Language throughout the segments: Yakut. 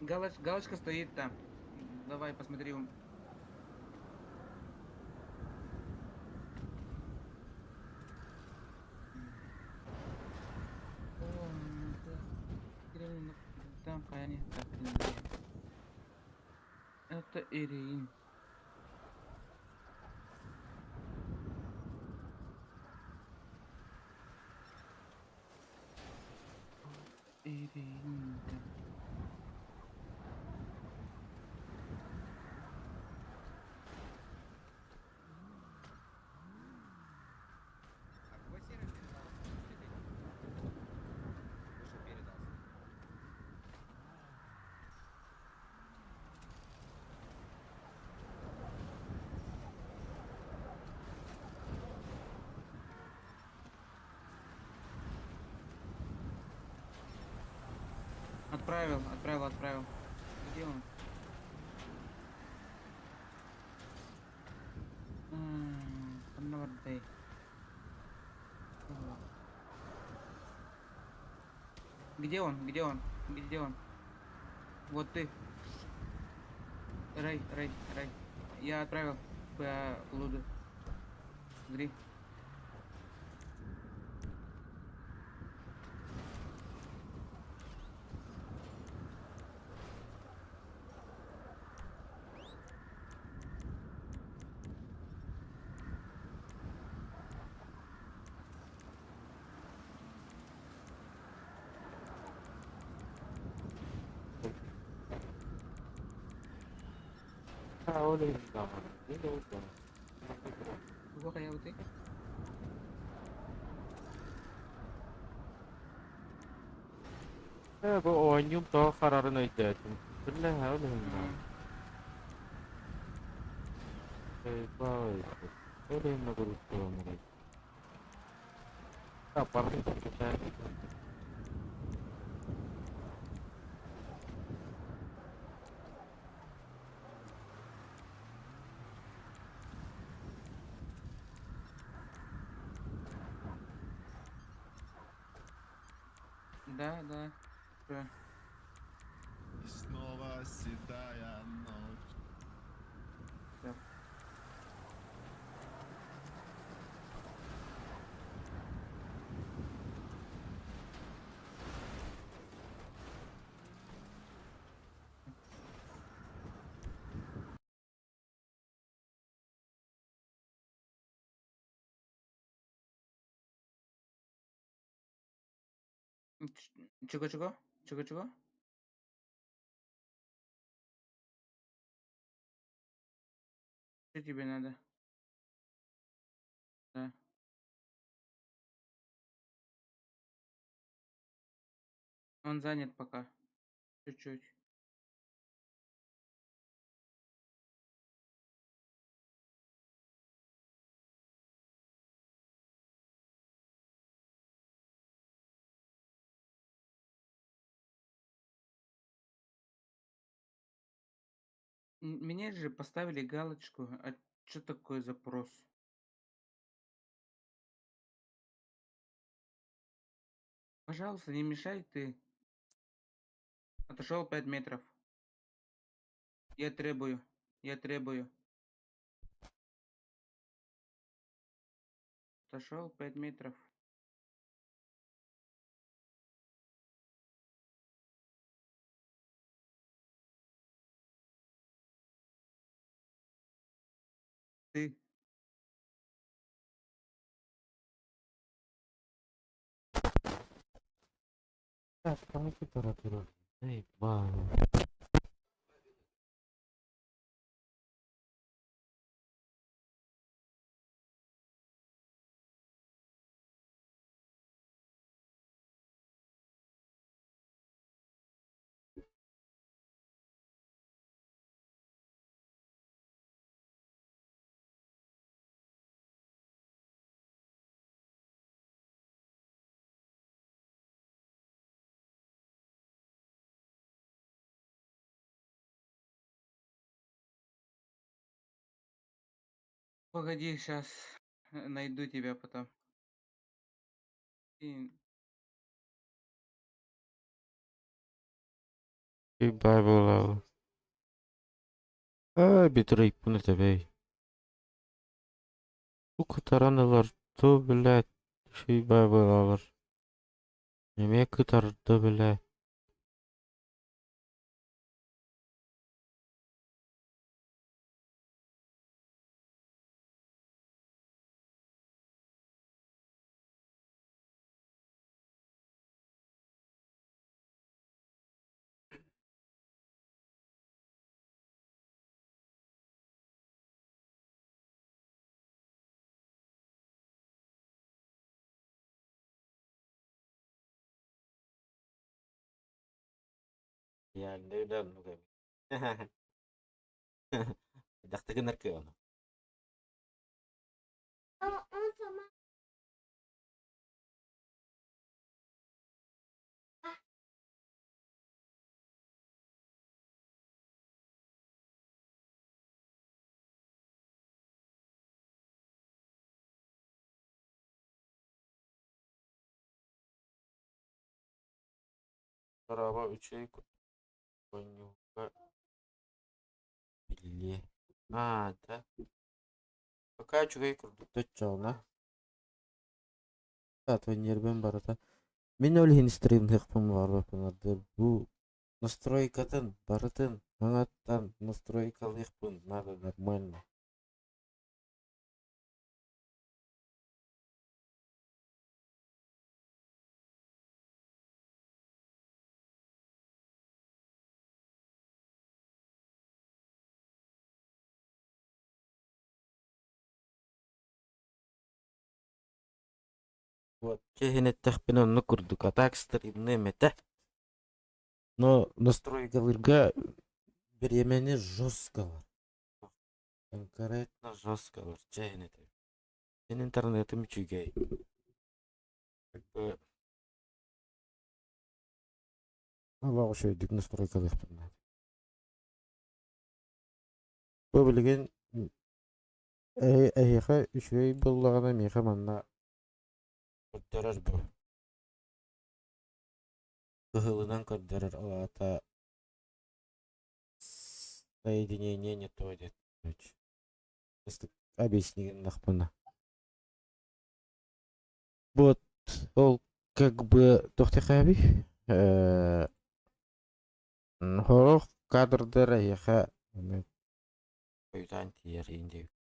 Галочка стоит там. Давай, посмотри. Это Ирин. Иринка. А какой сервер передался? Выше передался. Отправил, отправил, отправил. Где он? Ханна бардай. Где он? Где он? Где он? Вот ты. Рэй, Рэй, Рэй. Я отправил по Флуду. Смотри. Туга хайабытый? Бу оонньуум тоҕо харарын өйдөөтүм. Биллэһэ ол иһин Ол иһин нагрузкаланар. Да, да. Всё. И снова седая ночь. Всё. Чего-чего? Чего-чего? Что тебе надо? Да. Он занят пока. Чуть-чуть. Мне же поставили галочку. А что такое запрос? Пожалуйста, не мешай ты. Отошел 5 метров. Я требую. Я требую. Отошел 5 метров. Ты. Погоди, сейчас найду тебя потом. И Бай буолаҕын. Ай, битрейппын этэбэй. Бу кытаран ылар ту, блядь, бай буолалар. Эмиэ кытарда, блядь. Идеальнай да оннук эбит. Хайдахта гынар кыаҕын? Дорообо, үчүгэй оонньууга биллиэ. Аа, да. Пока үчүгэй курдук да оччоҕуна. А то ньиэрбэм барыта. Мин ол иһин стримныахпын баҕарбаппын ардыгар бу настройкатын барытын аҥаттан настройкалыахпын надо нормально. Вот чиэһин эттэхпинэ оннук курдук, а так стримныам этэ. Но настройкалыырга бириэмэни жестко ылар. Конкретно жестко ылар, чиэһин этэбин. Мин интернетим үчүгэй. Как бы олох үчүгэйдик настройкалыахпын наада. Бу билигин эһиэхэ үчүгэй буоллаҕына миэхэ манна көрдөрөр бу. Кыһылынан көрдөрөр, ол аата соединение не то диэт короче. Объясни гыннахпына. Вот ол как бы туох диэхээбий сорох кадрдар эһиэхэ хойутаан тиийэр иин диэбит.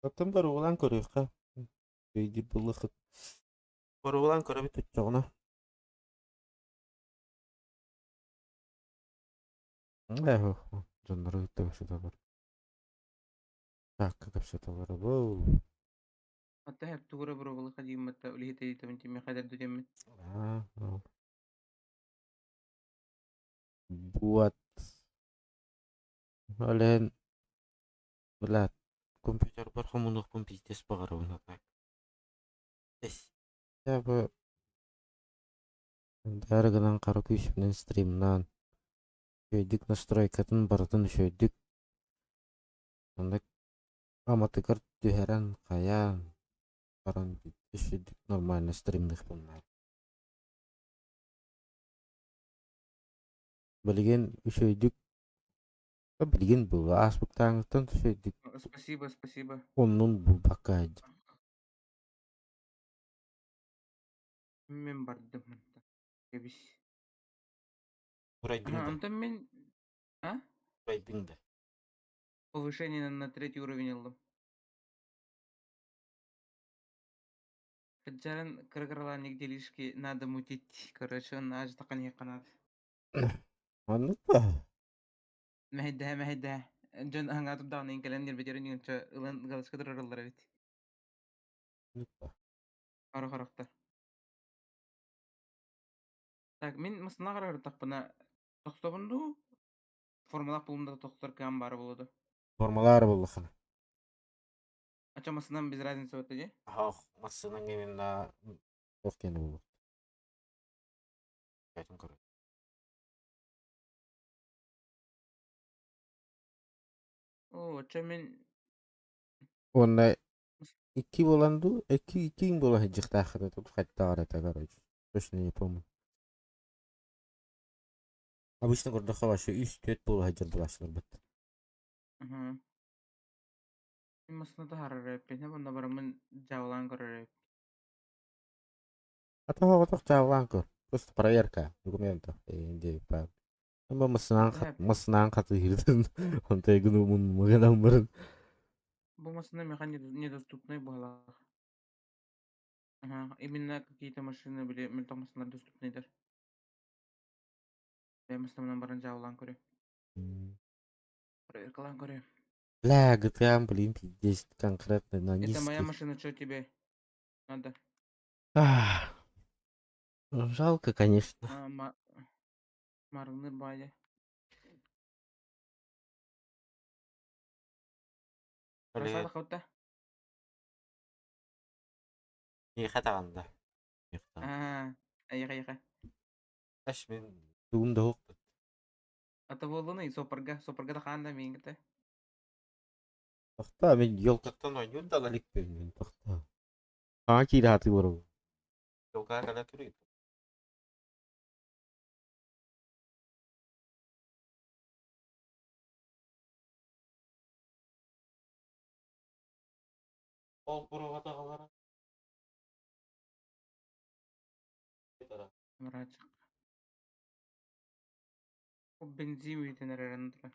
Оттон боруобалаан көрүөххэ. Өйдүүр буоллаххыт. Боруобалаан көрөбүт оччоҕуна. Ээ, дьоннору кытта кэпсэтэ Так, кэпсэтэ олоробун. Атта тугура боруобалыха диимматта үлэһит ыйытабын тимиэхэ эдэрдүү диэммин. Аа, Вот. Ол иһин блядь, компьютербар хомунуохпун пиздец баҕарабын а так. Эс. Я бы бары гынан хара күүспүнэн стримнаан үчүгэйдик настройкатын барытын үчүгэйдик оннук аматыгар түһэрэн хайаан баран үчүгэйдик нормально стримныахпын наада. Билигин үчүгэйдик билигин буолуо ааспыттааҥҥыттан үчүгэйдик Спасибо, спасибо. оннун булбакка сылдьар. Мин бардым мантан. Кэбис. Урайдыҥ Ага, да, онтон мин а? урайдыҥ да. Повышение на третий уровень ыллым. Кыджаран кыра-кыралаан делишки надо мутить. Короче, он аждакан иһикканаат. Оннук ба? Мэһэйдэһэ мэһэйдэһэ. Дьон аһаҥаа турдаҕына кэлэн ньирбитэрин үҥчэ ылан галочка турараллар эбит. Оннук ба? Харах-харахтар. Так, мин массыына харахтахпына тохтобун дуу? Формалаах булум да тохтор кыам баар буолуо дуо? Формалаары буоллаххына. Ача массыынам без разницы вот дии. Ах, массыынаҥ именно туох диэн буолуо. Кэтин көрө. Оо, оччо мин Уонна икки буолан дуу, икки иккиҥ буола сылдьыахтааххына тут хайдаҕар этэ короче. Точно не помню. Обычно көрдөххө вообще үс-түөрт буола сылдьар буолааччыларбыт. Мгм. Мин массыына таһаарар эбиппин, уонна бараммын дьаабылаан көрөр эбиппин. А то оҕотох дьаабылаан көр. Просто проверка документов диэбиппэ. Бу массынаан Эһэ, массынаан хатыһыырдын онтон гынумун мыгынан бу массыына миэхэ недоступнай быһалаах. Ага, именно какие-то машины были мөлтөх массыналар доступныйдар. Бэйэм массыынабынан баран дьаабылаан көрүө. Проверкалаан көрүө. Бля, GTA, блин, пиздец, конкретно на Это моя низких. машина, что тебе надо? Ах, жалко, конечно. А, Маргныр баайа. Блин, Красава хавта. миэхэ даҕанда. Миэхэ даҕанда. Аа, айаха айаха. Аш мин тугум да суохпут. Ата буоллун сопарга, сопарга да хаан да миингите. Тохтоо, мин елкаттан оонньуур да иликпин мин тохтоо. Хаҥа киирэ сатыы олоробун. Елкаҕа кэлэ туруй. Ол буруоҕа Мрачик. Бензин бүтэн эрэрин тура.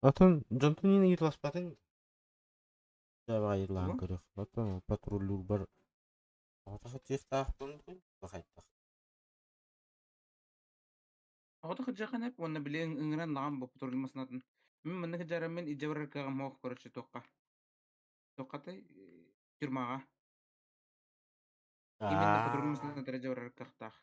Атын дьонтон иин ыйыталаспатыҥ Дьэ Тугу? көрүөх. Оттон патруллуурбар оҕото сылдьыахтаахпын дуу, хайдах? Оҕото кырдьахан эп уонна били ыҥыран лаҕам бу патруль массыынатын. Мин манна кырдьараммын илдьэ барар кыаҕым суох короче туохха. Туоххатай тюрьмаҕа. Именно патруль массыынатыгар илдьэ барар кыахтаах.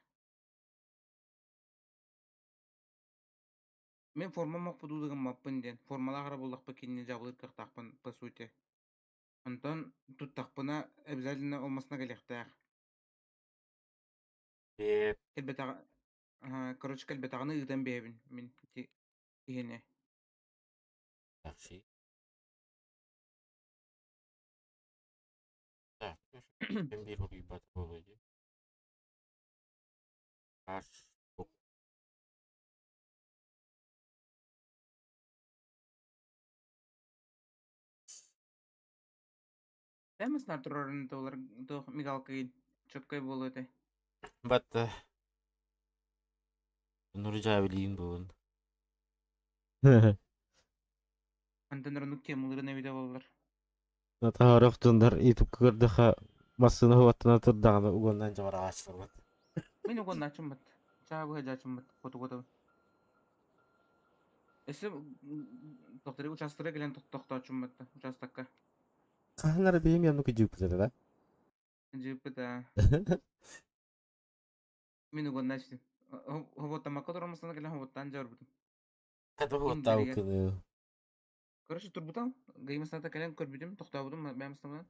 Мин формам охпутуу гыммаппын диэн. Формалаах эрэ буоллахпа кинини дьаабылыыр кыахтаахпын по сути. Онтон туттахпына обязательно ол массыына кэлиэхтээх. Ээ, Кэлбэтэҕэ короче кэлбэтэҕинэ ыытан биэрэбин мин ити киһини. Такси. Так, биир утуйбат буолуо дии. Аш Эмэснар турарын туолар туох мигалкыйын чөккөй буолуо этэ. Батта Нуржа билиин буолун. Антон ронук темаларын эбитэ буоллар. Натаһарах дьоннор ютубка көрдөхө массыына уоттана турдаҕына угоннан дьабараҕааччыларбыт. Мин угоннааччыммыт. Чаабыһа дьаачыммыт хотугутабын. Өссө тохтору учаастакка кэлэн тохтооччуммут учаастакка. Хаһан эрэ бэйэм янну кыдьыыппыт да? Дьыыппыт аа. Мин угоннааччы. Хоботтамакка турар массыына кэлэн хоботтаан дьабарбытым. Кадыбы кыны. Короче, турбутам, гаймасната кэлэн көрбүтүм, тохтообутум бэйэм астамынан.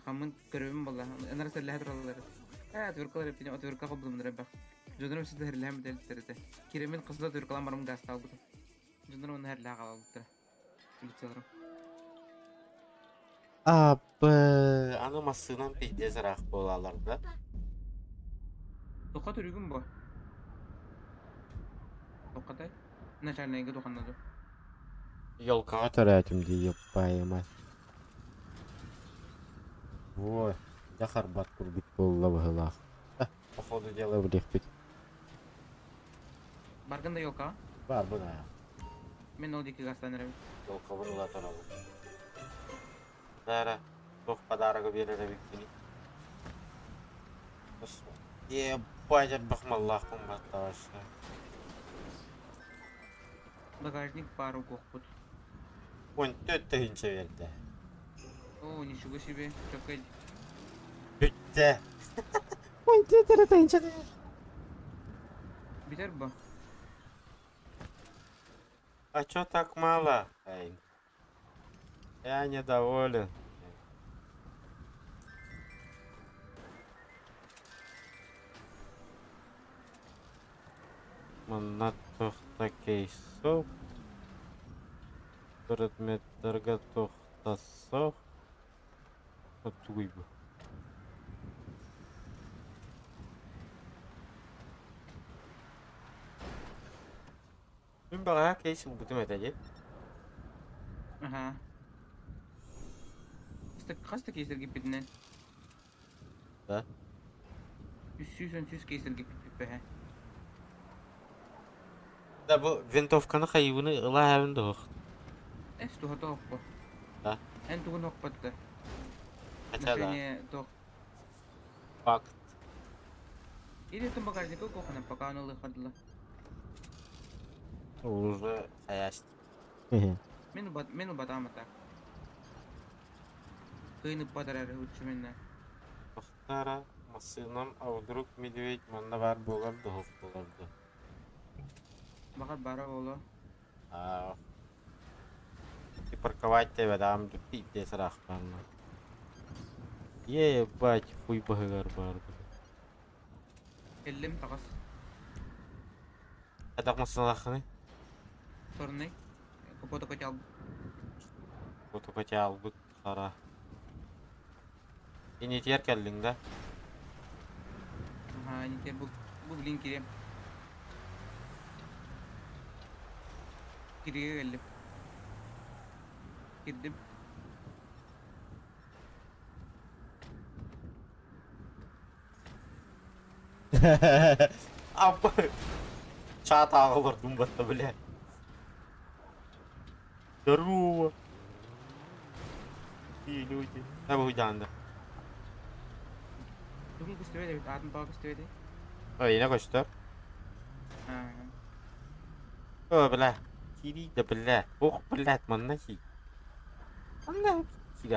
Хаммын көрөбүн буолла. Энара сэллэһэ тураллар. Ээ, отвертка эппини, отвертка холбудум элбэх. Дьонорум ситэ хэрлэһэн бүтэлиттэр этэ. Киремин хасыда отверткалаан барым гаастаалбытым. Дьонорум онно хэрлэһэ хаалбыттара. Полицияларым. Аппы, аны массыынан пиздец ыраах буолалар да. Тоха түрүгүм бо. Тохатай. Начальныйга туханнады. Елкаҕа төрөөтүм дии, ёппайы мать. Ой, дьэ харбат курдук буолла быһыылаах. Походу дела билиэхпит. Баргын да елкаҕа? Барбын аа. Мин ол диэки гастан эрэбин. Елкабын ыла турабын. Дара, туох подарога биэрэр эбиккиний? Ебать, элбэх маллаахпын баттаҕашы. Багажник баар угуохпут. 14 тыһыынча биэрдэ. О, ничего себе, чөкөй. Бүттэ. 14 тыһыынча Бүтэр бо. А чё так мало? Эй, я недоволен. Манна туох да кейсов. Предметтэргэ туохтасох тугуй бу? Мин баҕаһа кейс ылбытым этэ дии. Аха. Хас да кейс эргиппитинэн? Да. 313 кейс эргиппиппит Да бу винтовканы хайыбыны ыла һэбин дуһух. Эс туһата оппо. Да. Эн тугун оппатта? Хотя да. Машине туох. Факт. Или там багажника кухона, пока он ылыхадыла. Уже хаясть. Мен батам так. Кыйны падарар хучу менне. Тохтара массыынам, а вдруг медведь манна баар буолар дуһух буолар ду. Баҕар бара боло. Аа. Ты парковать тебе дам пиздец рахпанна. Ебать, хуй баһыгар баар. Эллим таҕас. Хайдах массыыналааххыный? Сорнай. Капота котял. Фотокотя албыт хара. Инитиэр кэллиҥ да? Ага, не бу блин кире. Кириге келлим. Кирдим. Аппа. Чат ааҕылар батта, бля. Здорово. Какие люди. Да бу да. Бүгүн көстүбэт эбит, атын тоҕо көстүбэт. Ой, не көстөр. Аа. О, бля. Кири да бля. Ох, блядь, манна хи. Манна кири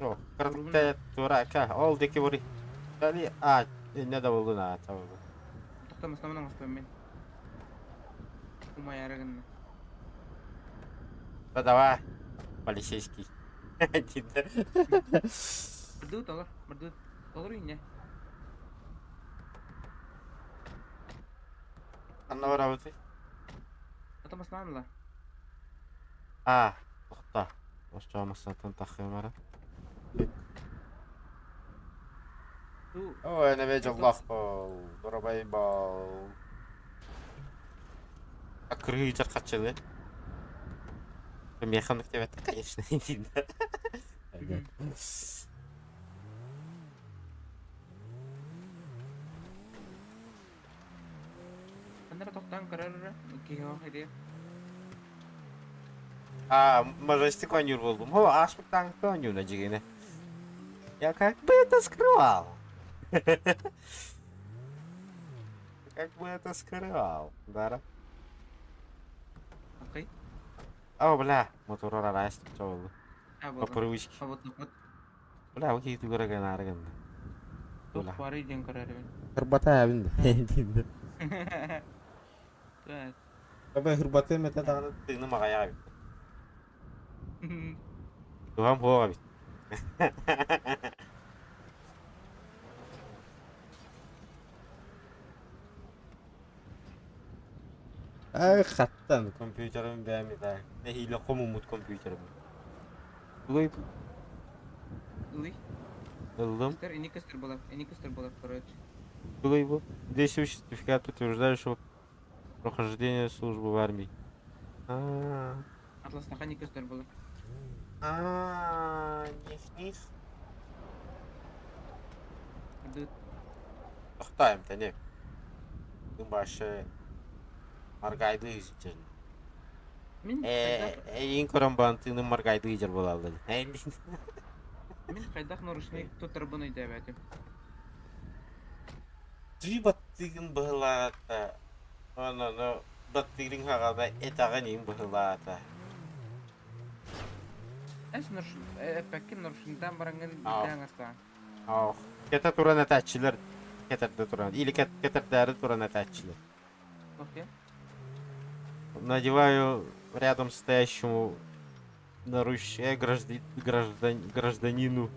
О, карта турака. Ол деки бори. Дали а, не да болду на, табы. Тоқтамастан оңостон мен. Умаяра гынна. Да давай. Полицейский. Бырдыы толор, бырдыы. Толор инне. Анна барабыты. Атамасынан ла. А, тохта. Ошчоомассантан тахымара. Ту Ой, не дьоллоох бол. Дорабай бол. А крыжар хачылы. Механик тебе, конечно, не видно. Аннара тохтан карар киһи хиде. А, может, конюр болдум. Хо, ашпыктан конюр на жигине. Я как бы это скрывал. Как бы это скрывал, да? Окей. О, бля, мотор арайст болду. А По вот. привычке. А вот вот. Бля, окей, ты горага нарганда. Тух бары ден карар мен. Хырбата абин. Так. Бабай хырбаты мета дагы тыны магая бит. Тугам хога бит. Ай, хаттан компьютерим бәми да. Нехиле комумут компьютерим. Бугай Ылый. ылдым. Көстөр, эни көстөр болар, эни көстөр болар, короче. Бугай бу. Действующий сертификат, подтверждающего прохождение службы в армии. А, Атластаха не көстөр болар. а, них них. Бырдыы. Тохтаем тани. Башы маргайды изичен. Мин Э, хайдах эйин көрөн бантыны маргайды изер болалды. мин хайдах наручник туттарбын өйдөөбөтүм. Жи баттыгын быһылаата. Аны баттыгын хагада этагын ин быһылаата. Эс наруш эппеккин нарушниктан бараңын Аа. билдээң аста. Ох, кете туран этачилер. Кетерде туран. Или кетердери туран этачилер. Окей. Надеваю рядом стоящему наруч... гражданину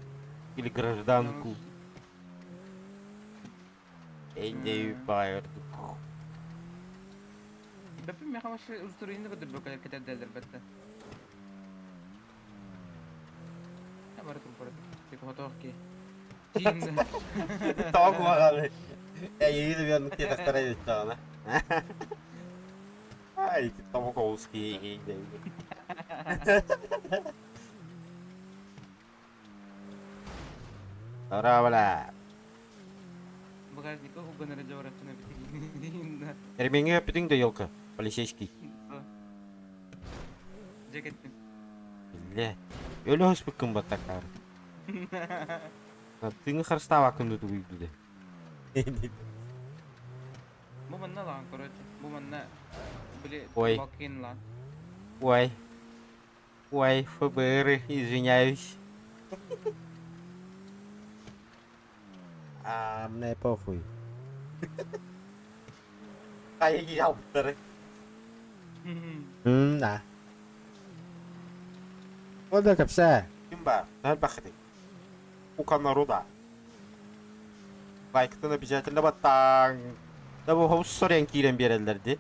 или гражданку. Энди Байер. Бэппин миэхэ вообще устуруйаны көрдөрбөккө кэтэрдэллэр бэртэ. Бары турбары. Типа ки. Тоҕо куһаҕаны? Эйиги да биэн тиэтэхтэрэ диэттэҕинэ. Ай, тобок олус киһи Здорово, Багажникка уган эрэ дьабараххына битигин. Ремеңе өппүтүҥ да елка, полицейский. Дьэ кэттим. Биллэ. Өлө өспүккүн баттакаар. Тыҥы харыстаабаккын да тугуйду де. Бу манна лаан, короче. Бу манна били Ой. Балкин лаан. Ой. Ой, ФБР, извиняюсь. А, мне похуй. Хайа киһи Да. Вот да кэпсээ. Ким баар? Наһаа Ука народа. Лайктын обязательно баттааҥ. Да бу хос сорен киирэн биэрэллэр ди.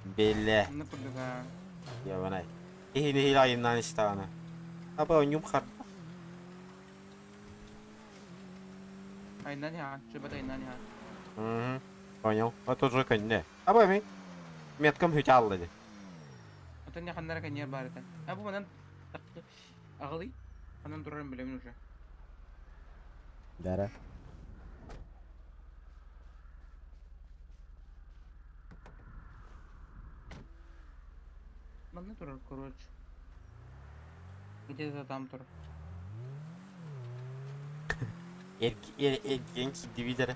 Белле. Онно курдук аа. Ябанай. Киһини хил айымнаан истэҕинэ. Аба онньум хар. Айнан иһаҕын, чубат айнан иһаҕын. Мгм. Понял. А тоже көннө. Аба ми меткам хүтэ алла ди. Отон не ханнара кэнниэр баар этэ. А бу манан аҕалый. Ханан турарын билэбин уже. Дара. Манна турар, короче. Где-то там турар. Эргиэн киирдибит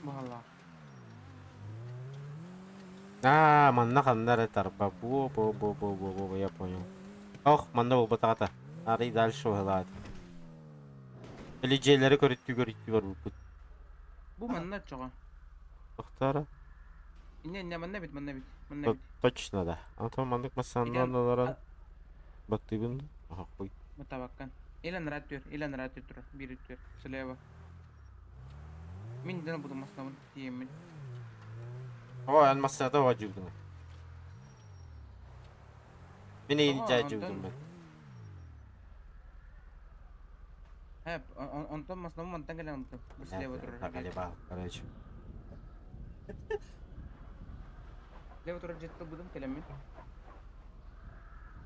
Баҕалаах. Аа, манна ханна эрэ тарба. Бу бу бу бу бу бу я понял. Ох, манна буолбатаҕа Арый дальше уһалаат. Или дьиэлэри көрүттүү көрүттүү барбыппыт. Бу манна оччоҕо. Тохторо. Инне инне манна бит, манна бит, манна бит. Точно да. А то маннык массаннан олорон баттыыбын. Аха, хуй. Баттабаккан. Или анараа түөр, или анараа түөр турар, биир түөр, слева. Мин ден будум маснабын тиийэммин. О, эн массата оҕодьуурдуҥ. Мин эйини Тоҕо, дьаадьуурдум онтон мен. Хэп, онтон маснабын мантан кэлэн ылтым. Бу слева турар. Накалебал, короче. Слева турар дьиэттэ ылбытым кэлэммин.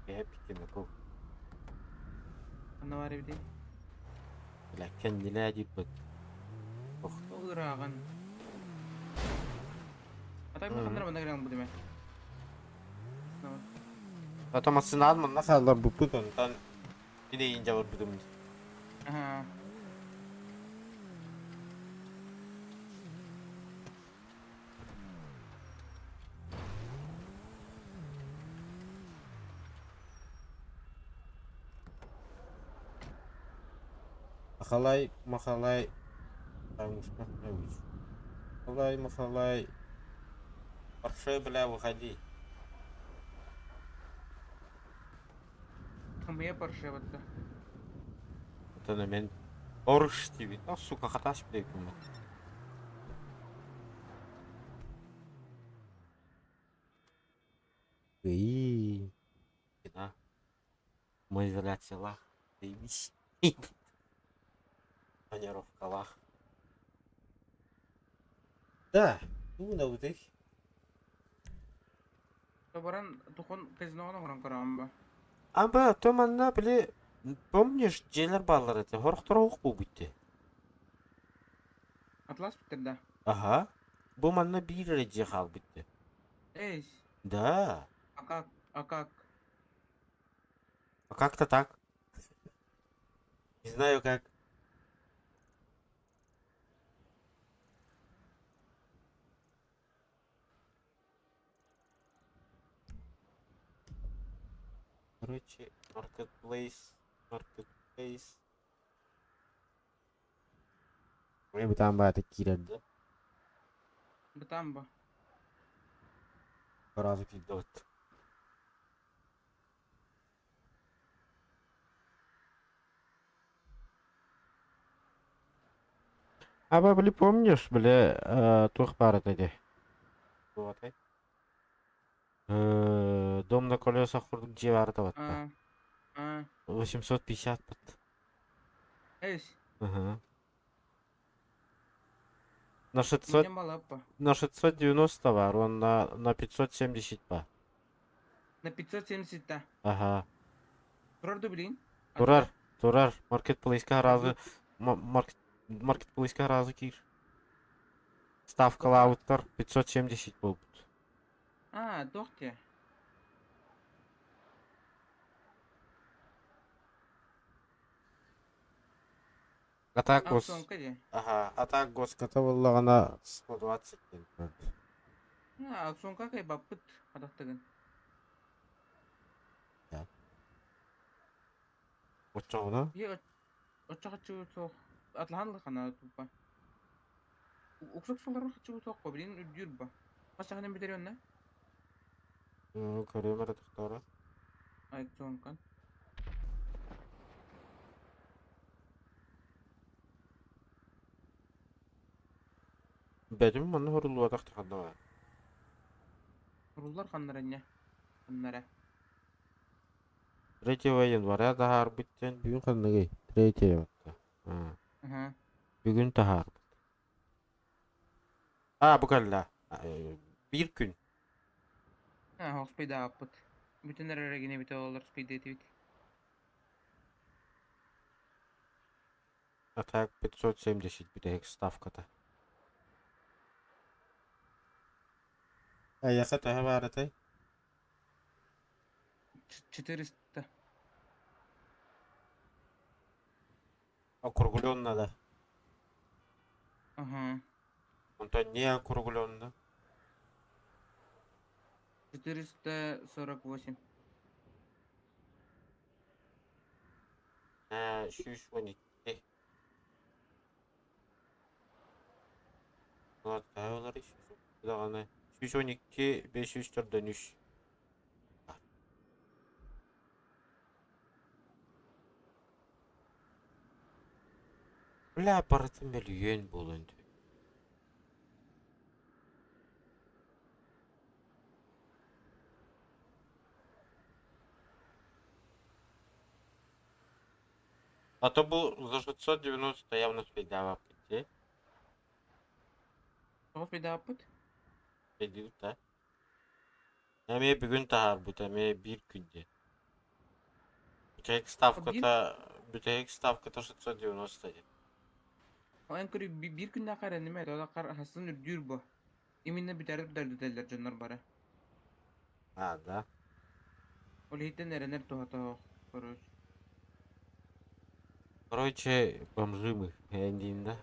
Бэйэ питимэку. Ханна баар эбитий? Бля, кэннилээ диирбит. Ох. Ол ырааҕын. А так ханнара манна кэлэн ылбытым ээ. Ата массынаан манна хаалларбыппыт онтон илейин дьабарбытым. Аха. Махалай, Махалай, Танюшка, Махалай, Махалай, Парше, бля, выходи. Хамыйа паршиватта. Это мен Орш тебе. А, сука, хаташ, блядь, И да. Самоизоляциялаах. Заебись. Тонировкалаах. Да, ну Баран тухон казиноҕа оҥорон көрөҕүн ба? Аба, то манна, били, помнишь, дьиэлэр бааллар этэ, хорохторо оһох буолбут Атлас бүттэр да? Аха. Бу манна биир эрэ дьиэ хаалбыт Эй, Да. а как? А как? А как-то так. Не знаю как. Короче, marketplace, marketplace. Ой, там баата киирэр да? Бытаан ба? Сразу киирдэ Аба, били, помнишь, бля, туох баар этэ дии? Туотай. Дом на колесах курдук дьиэ баара табатта. А, а, 850 бат. эс, Ага. На 600, минем балаппа. на 690 бар, он на 570 ба. На 570 та. Ага. Турар да билин. Турар, турар. Маркетплейска разы, маркетплейска разы кир. Ставкалаабыттар 570 буолбут. А, дохте. А так гос... Аукционка де. Ага, а так госката буоллаҕына 120 диэн турар. А, аукционка кай баппыт хатахтыгын. Оччоҕуна Е, оччо хаччы суох. Атлахан лахана тупа. Уксак сулар хаччы суох ко билин үрдүр ба. Хаччаханын битерен на? Көрүөм эрэ тохтооро. Аукционкан. Бэтим манна хоруллубатах ханна баар. Руллар ханнара не? Ханнара. 3 января таһаарбыт диэн бүгүн ханныгый? 3 батта. Ага. Бүгүн таһаарбыт. А, бу кэллэ. Биир күн. А, хоспейда аппыт. Бүтүн эрэрегине бите олар спейдетибит. А так 570 бүтэһик ставката. Эйиэхэ төһө баар этэй? 400. Округленно да. Ага. Онтон не округленно? 448. 112. Төһө буоларый? Даҕаны 112 504 үс. Бля, барытын мөлүйүөн буолуон А то был за 690 явно спейдаваппыт дии. Тоҕо спейда аппыт? Спейдибит да. Эмиэ бүгүн таһаарбыт, эмиэ биир күн диэн. Бүтэһик Биир ставката, бүтэһик ставката 690 диэн. Эн көрү биир күннээх эрэнним ээ, тоҕо хасын үрдүүр бу. Именно бүтэрэр бүтэрдэтэллэр дьоннор бары. А, да. Ол иһиттэн эрэнэр туһата суох, короче. Короче, бомжи мы, эндиин да.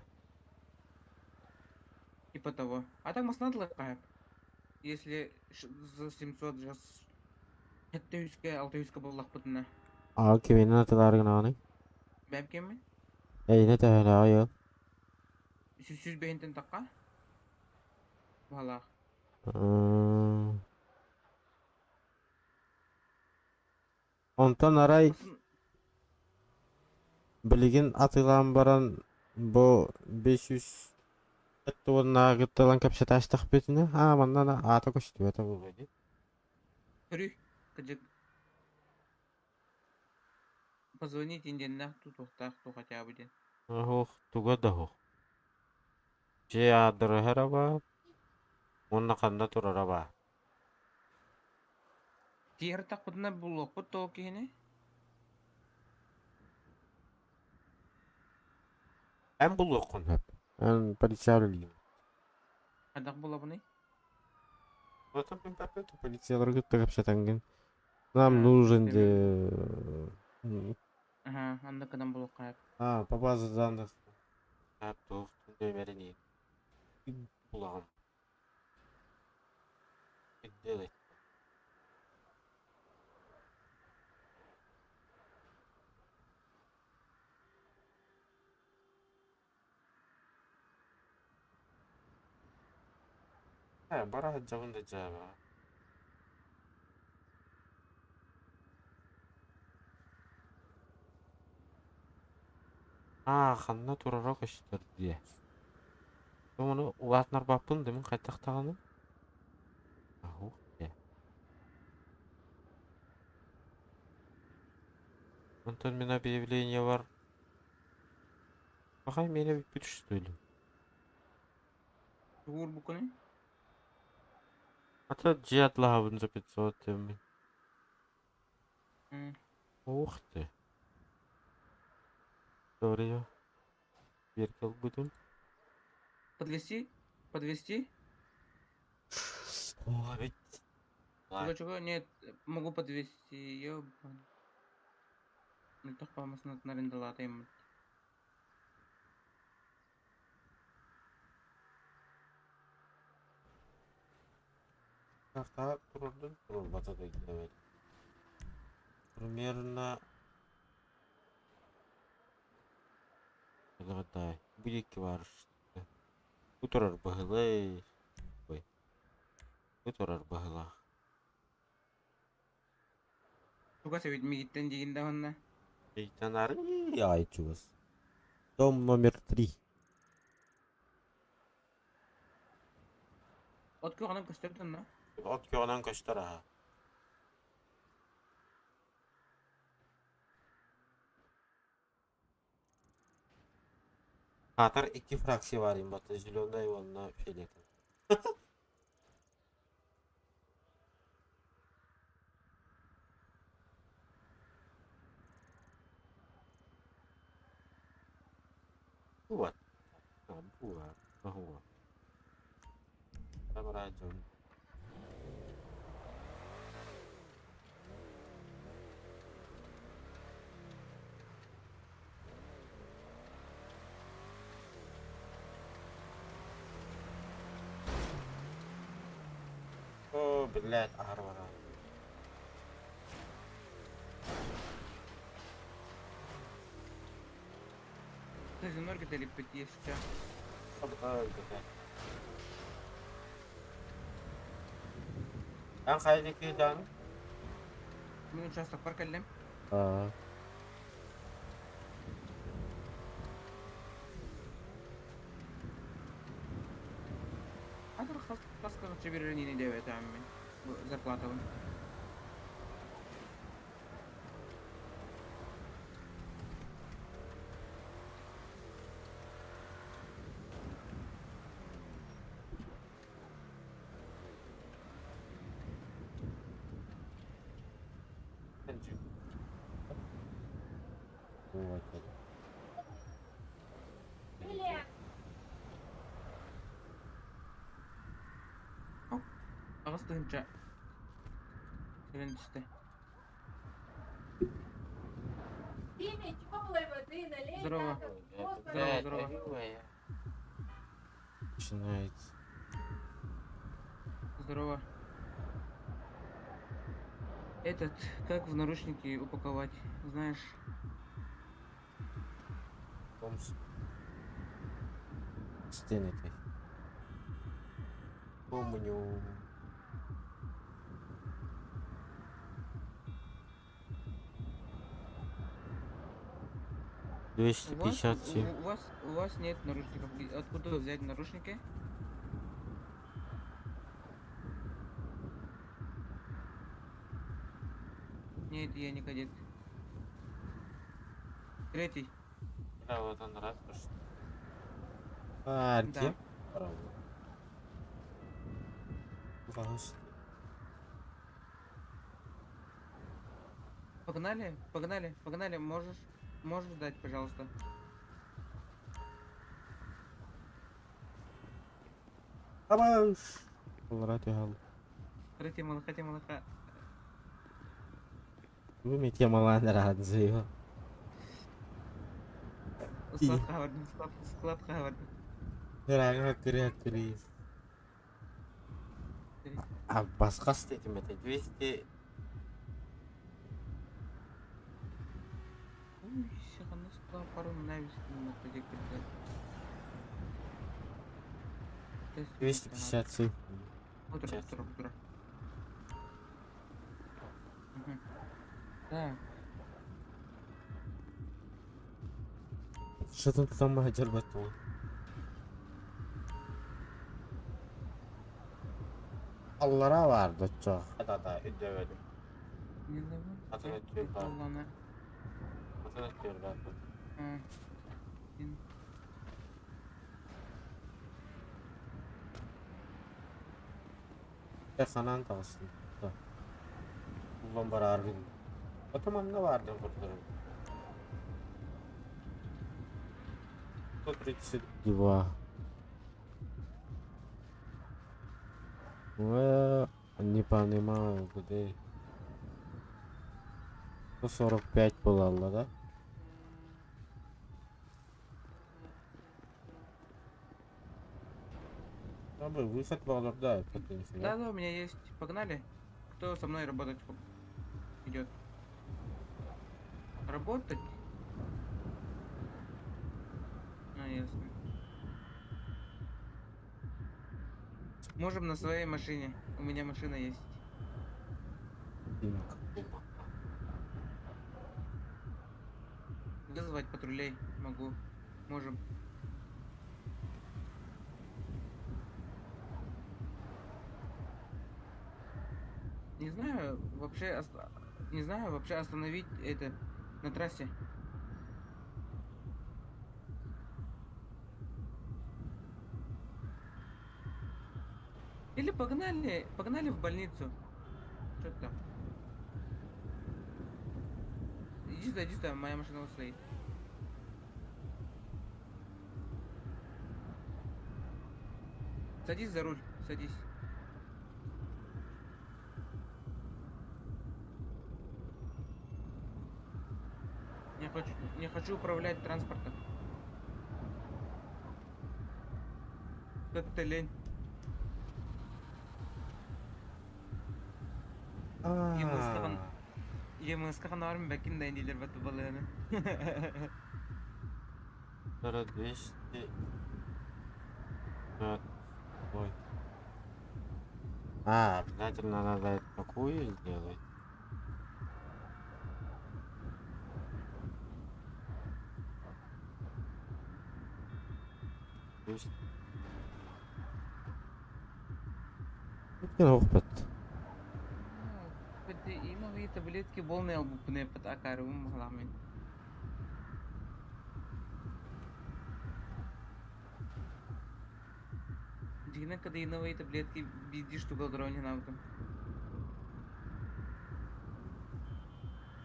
Типа того. А так массыына тылыахха сөп. Если за 700 жас 700-гэ 600-гэ буллахпытына. Аа, киминэн атылаары гынаҕыный? Бэйэм киэммин? Эйиэнэ төһөлөөҕүй ол? 105 тахха. Баһалаах. Онтон арай Масын билигин атыылаан баран бу 500 уоннааҕыттан кэпсэтээстэхпитинэ, аа манна аата көстүбэтэ буолуо дии. Көрүй, кыдьык. Позвонить диэннээх тутуохтаах ту хотя бы диэн. Оһох, туга да оһох. Дьиэ аадырыһа эрэ баар уонна ханна турара баар. Тиэртэхпитинэ булуохпут тоҕо киһини? Эн булуоххун сөп. Эн полиция үлэлиигин. Хайдах булабыный? Потом полициялары кытта кэпсэтэҥҥин. Нам А, нужен төбө. де... Аха, онно гынан булуохха сөп. А, по базе данных. Туох нүөмэрин булаҕын. Делай. Э, бара сылдьабын да дьээбэ. Аа, ханна турара көстөр дии. Ону улаатынарбаппын да мин хайдах даҕаны. Ух ты. Онтон мин объявление бар. Пахай миэнэ бүппүт что ли? Тугур буккуну? А то дьиэ атлаһабын за 500 тэммин. Ух ты. История. Берки ылбытым. Подвести? Подвести? О, ведь. Чего, чего? Нет, могу подвести. Ёбан. Мөлтөх паамасын арендалаатайым. Карта турурдун, турурбата да гидебет. Примерно Дай. Будет бар. Бу турар баһылай. Ой. Бу турар баһылаах. Чугас эбит мигиттен дигин даҕанна. Эйтен ай чугас. Дом номер 3. От күөҕүнэн көстөр донно. От күөҕүнэн көстөр аха. Хатар икки фракция бар имбата, зеленая уонна фиолетовая. Вот. Була. Ого. Забирай Джон. О, блядь, арвара. Казинорга дэлиппит еще. Эн хайа киһитэн? Мин участокпар кэллим. Аа. Хатыр хас хас кыргыччы биэрэрин ини диэбэтэҕим мин. Бу зарплатабын. Вот. Аҕыс тыһыынча кэлэн түстэ. Диме, теплой воды налей, Здорово. так как поздно. Здорово, здорово. Начинается. Здорово. Этот, как в наручники упаковать, знаешь? Том стены этой. Помню. Двести У вас, пятьдесят семь. у вас нет наручников. Откуда взять наручники? Нет, я не кадет. Третий. Да, вот он рад, что. А, Да. где? Правда. Пожалуйста. Погнали, погнали, погнали. Можешь дать, пожалуйста. Абаш! Рад я Хотите молока, хотите молока. Вы мне тема радзио. Склад хавардым, склад, склад хавардым. Реально кри. А басқа істейтін бе 200. Ой, саған склад пару ненавистный 257. Утро, Сейчас. утро, утро. Мгм. Так, Что там там батон? Аллараа баар доччоох. Да-да, өйдөөбөтүм. Атын өттүгэр баар. Атын өттүгэр баар. Дьэ санаан таҕыстым. Буллан бараары гынным. Ото манна баар диэн курдук. 132. Не понимаю, где. 145 буолалла да? Там выход был, да, Да, да, у меня есть. Погнали. Кто со мной работать идет? Работать? А, ясно. Можем на своей машине. У меня машина есть. Вызвать патрулей могу. Можем. Не знаю, вообще, не знаю, вообще остановить это на трассе. Или погнали, погнали в больницу. Что там? Иди сюда, моя машина вот стоит. Садись за руль, садись. Не хочу управлять транспортом. Как-то лень. Емыскахан бәкин да индилер баты балыны. 200. Ой. А, обязательно надо такую сделать. То есть... Опыт. Таблетки полные албупны под акарум гламин. Дина кадеиновые таблетки биди штука дрони навыком.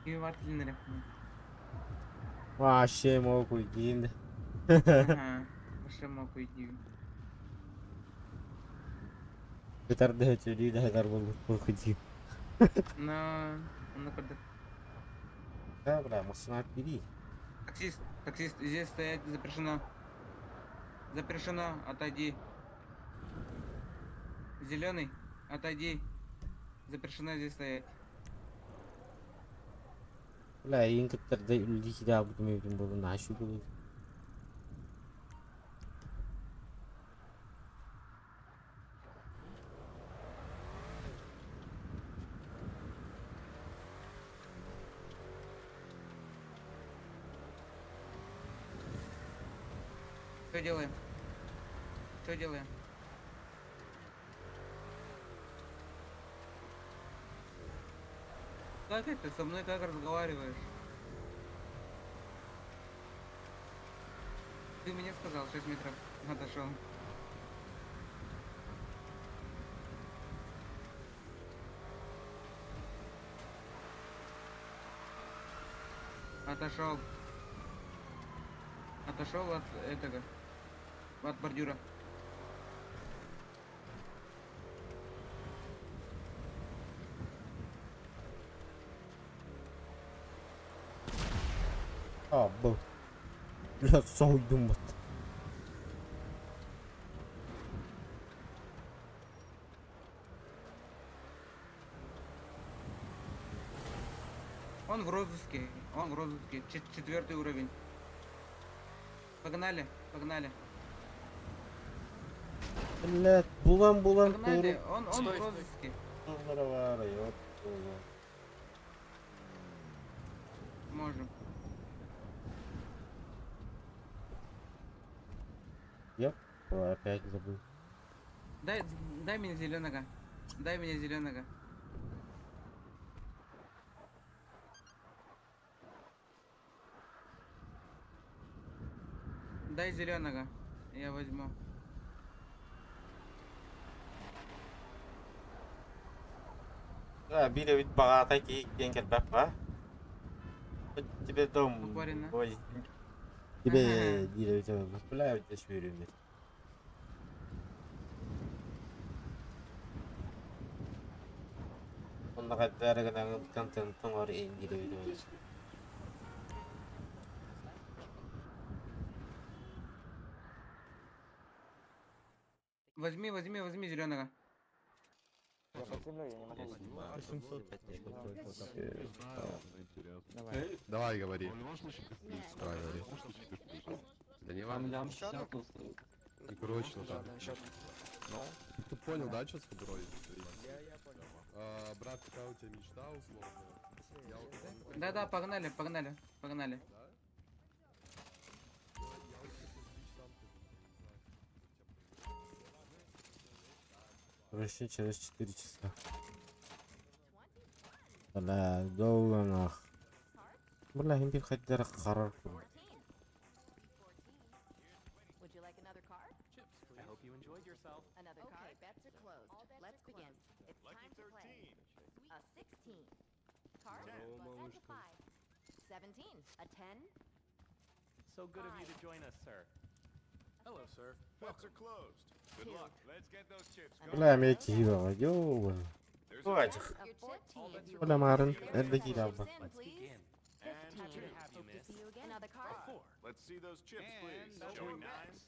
И ватлин Вообще мог уйти. Ага, вообще мог уйти. Петарда чури да был уйти. Но он накордак. Да, бля, машина впереди. Таксист, таксист, здесь стоять запрещено. Запрещено, отойди. Зеленый, отойди. Запрещено здесь стоять. Бля, инкеттер да үлдики да бутум эбитим болу нашу был. Что делаем? Что делаем? Как это? Со мной как разговариваешь? Ты мне сказал 6 метров отошел. Отошел. Отошел от этого. От бордюра. А, был. Бля, соһуйдум бут. Он в розыске. Он в розыске. Четвертый уровень. Погнали, погнали. Блядь, булан булан Погнали, он Стой, в розыске. Можем. Ой, опять забыл. Дай, дай мне зеленого. Дай мне зеленого. Дай зеленого. Я возьму. Да, биир эбит баҕаатай киһи диэн кэлбэт ба. Тебе дом. Укварина. Ой, тебе диир эбит бля, эбит сүүрүммүт. Онно хайдары гынан контентын ор ингиир эбит. Возьми, возьми, возьми зеленого. Давай говори. Давай говори. Да не вам. И короче, ну так. Ты понял, да, что с кобурой? А, брат, какая у тебя мечта условно? Я вот- он- Да-да, погнали, погнали, погнали. Да? Я вот сейчас лично сам скажу, я не знаю, Вообще через 4 часа. Бля, долго нах. Бля, им хайдар қарар. Would you like another card? I hope you enjoyed yourself. Another card? Okay, bets are closed. Let's begin. It's time to play. A 16. Card? That's a 5. 17. A 10. So good of you to join us, sir. Hello, sir. Bets are closed. Good Two. luck. Let's get those chips Бля, мне киһи Йоу. There's a Хватит. A 14. Бля, Марын, это Chips киһи in, Let's please. begin. and Happy two. to have you, Hope to miss. see you again. Another card? Four. Let's see those chips, And please. no Showing regrets. nines.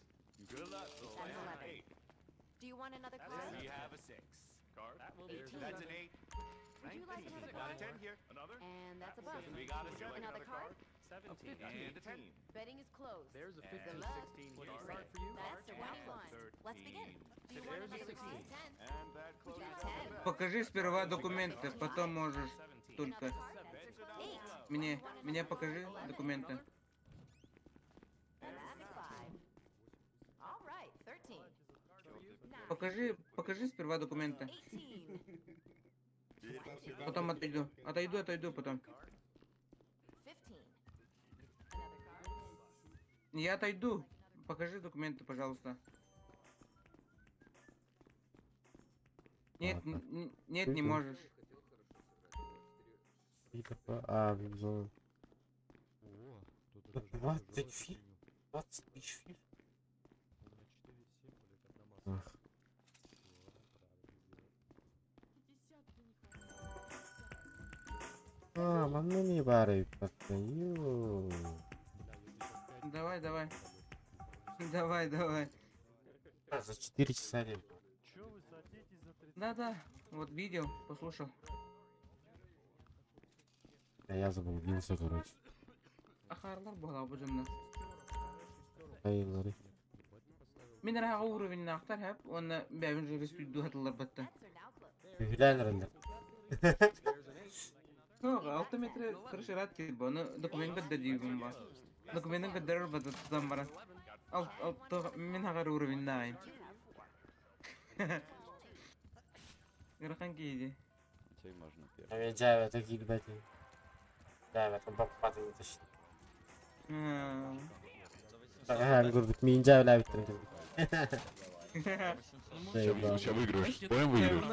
Good luck. That's And 11. eight. Do you want another card? We have a six. Card. That will be 18. That's an eight. Would you like another Got a card? 10 here. Another. And that's a bust. We got a seven. Another card? 17. And a 10. Betting is closed. There's a And 15, luck. 16 Here. here. Card for you. That's a 21. Let's begin. Do you want There's a another card? 16. 10. And that closes That's out the 10. bet. Покажи сперва документы, потом можешь 17. только. Another card? Eight. Мне, мне покажи документы. That's a 5. All right, 13. 9. Покажи, покажи сперва документы. 18. Потом отойду. Отойду, отойду потом. 15. Another card? Я отойду. Покажи документы, пожалуйста. Нет, Ладно. нет, не можешь. А, визуал. 20 фи? 20 тысяч фи? Ах. А, манна не бары ю. Давай, давай. Давай, давай. А, за 4 часа не. Да-да, вот видел, послушал. Да я заблудился, короче. Ахарлар була бу дьоннор. Ай, Мин раға уровень ахтар хэп, оны бәбин жүріс духатылар батты. Bets are now closed. Үһүлээн эрэллэр. Жоқ, 6 метр крыша рад тип, оны документ бәдді дейбім ба. Документин көддөрөр бата тутан бара. Ал, ал, мин хагар уровень найын. Ырахан кейди. Теперь можно первый. Эми жаабата киирбэтин. Жаабата баппатын тышты. Тагаан көрбүт миин жаабылаабыттырын көрбүт. Сейчас выиграешь. Понял, выиграешь?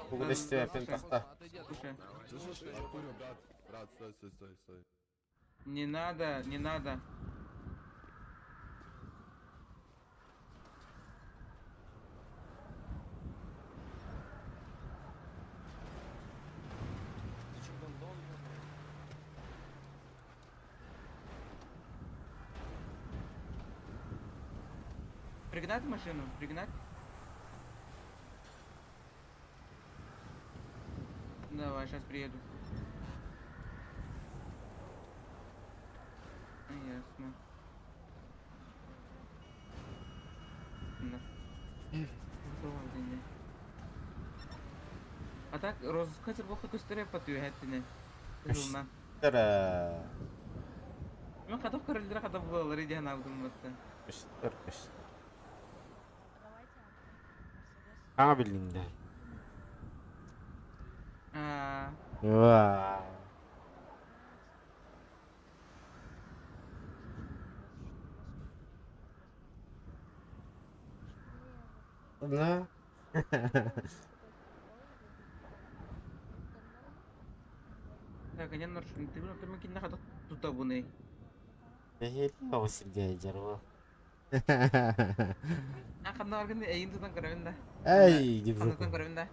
Бүгүн эстебеппин тахта. Слушай, Слышишь, Артур, брат, брат, стой, стой, стой, стой. не надо, не надо. Пригнать машину? Пригнать? Давай, сейчас приеду. Ясно. На. А так, розыскатель был какой-то потугаттины. Кызылна. Тара. Мен катып көрүлдүрө катып булалар иди анабдым бутта. Көстөр көстөр. Саҥа биллиҥ да. Аа. Уа. На. Так, анан норшунтыбын отон кинне хата тутабыный. Эһиги оҕо сиргэ дьарва. А ханна баргын эйин тутан көрөбүн да. Эй, Ханнатан дибжуку. көрөбүн да.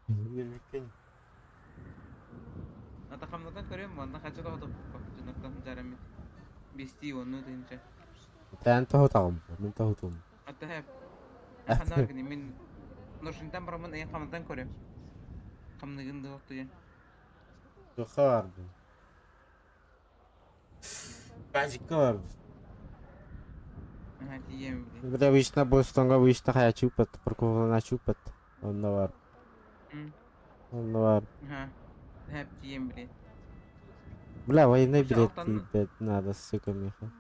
Билбиккин. Ата хамнатан көрөм манна хача да отоппа. Дьоннортон жараммит. Бести онну тыынча. Тэн тоһутаҕым, мин тоһутум. Ата хэп. Ханна баргын мин норшунтан барамын эйин хамнатан көрөм. Хамныгын да оттуйан. Туха бардым. Бажикка бардым. Аха тиийэм били. Бля, обычно Бостонга обычно хая чупат, паркована чупат. Онно бар. Онно бар. Аха. Хэп тиийэм били. Бля, военный Короче, билет Алтан- блядь, надо, сука, Миха.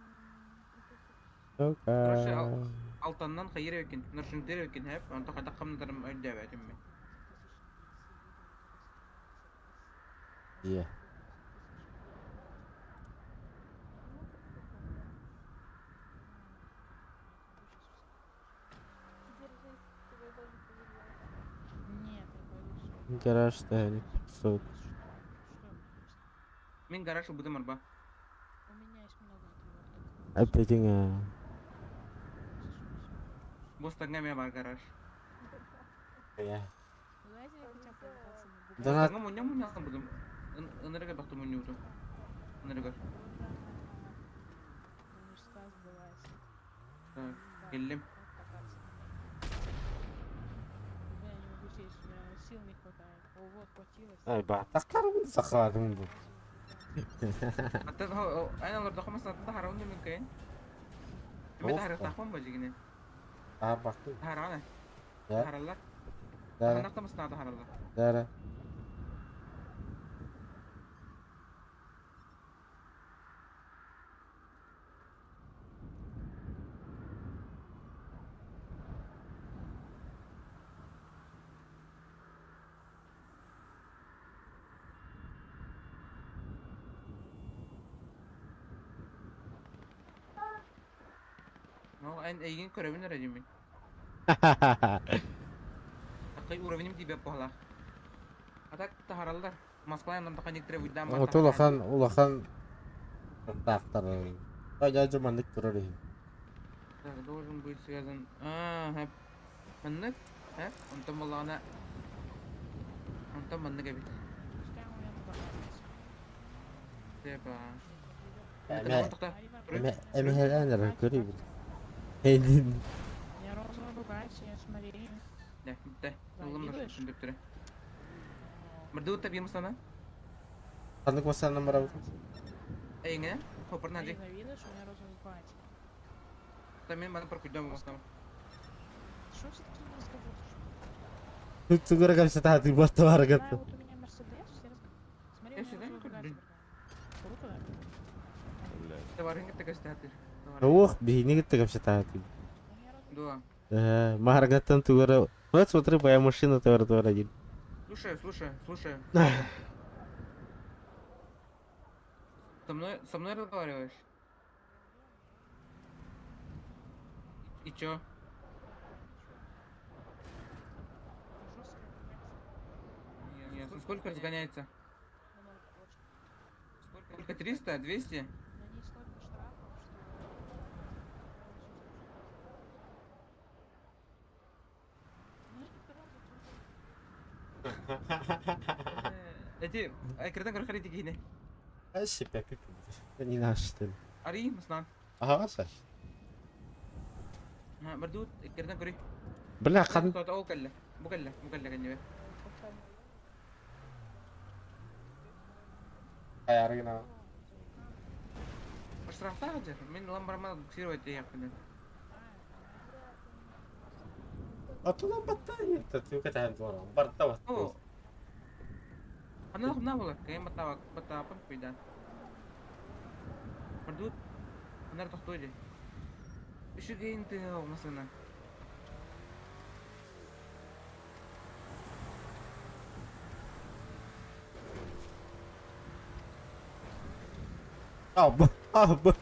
Короче, Сука. Алтаннан хайыр эбикин, норшунтыр эбикин хэп, онто хата хамнатарым өйдөөбөтүм мин. Е. Гараж ставили 500. Мин гараж ылбытым арба. Опять а. Бостаҥҥа эмиэ бар гараж. Я. Донат. Бостаҥҥа мунньа мунньа ылбытым. Ынырыга бахтым мунньубутум. Ынырыгар. Так, кэллим. Ай, ба, тахтарым сахарым бу. Аттан айн олордохо масатында хараун мен кайын. Эме Ох, тахарыктаахпын ба жигине. Тахар бахты. Тахарана. Да. Тахараллар. Да. Ханахта масна тахараллар. Да. Ну, айн эйгин көрөбүн эрэ димин. Акай уровенем тибеп буолар. А так тахараллар. Москва яннан некоторые выдам. Вот улахан, улахан тахтар. Ай, жаманнык турар иһин. Так, должен быть связан. А, хэп. Маннык, хэп. Онтон баллаҕына. Онтон маннык эбит. Тепа. Эме эме эме хелэнер көрүбүт. Эйдин. Я розовый Бугатти, я смотри. Да, да. Ылым да шүндүп Мырды табиым сана. Ханнык масанан барабыт. Эйңе, хопырна Ты жи. завидуешь, у меня розовый Бугатти. Та мен бана паркуйдан болмастам. Что все такие неразговорчивые? Тут тугура капсата ты батта Да, баргатты. вот у меня Мерседес, все разг... Смотри, Я у меня всегда розовый не Бугатти. люблю. Круто, да? Товарың кытта Ох, бихини кытта капсата ты. Дуа. Э, Маргаттан тугура. Вот смотри, моя машина товар товар один. Слушай, слушай, слушай. Со мной разговариваешь? И чё? Нет, сколько разгоняется? Сколько? 300? 200? На ней столько штрафов, что... Ну, это роза, Эти, айкырдан көрө кихини. Ай, себя пипи. Это не наш, что ли? Ари, мыснан. Ага, Саш. Бардут, иккерден көрүй. Бля, хан. Ол кэллэ. Бу кэллэ, бу кэллэ кэннибе. Ай, арыгына. Штрафта жер. Мен ламбарма буксировать яппын. Атула батта ты катаан туара. Барта О. батта. Ана хна була, кайын батта батта пыйда. Бардут. Анар тохтой же. Үшүгейин ты масына. Абы, абы.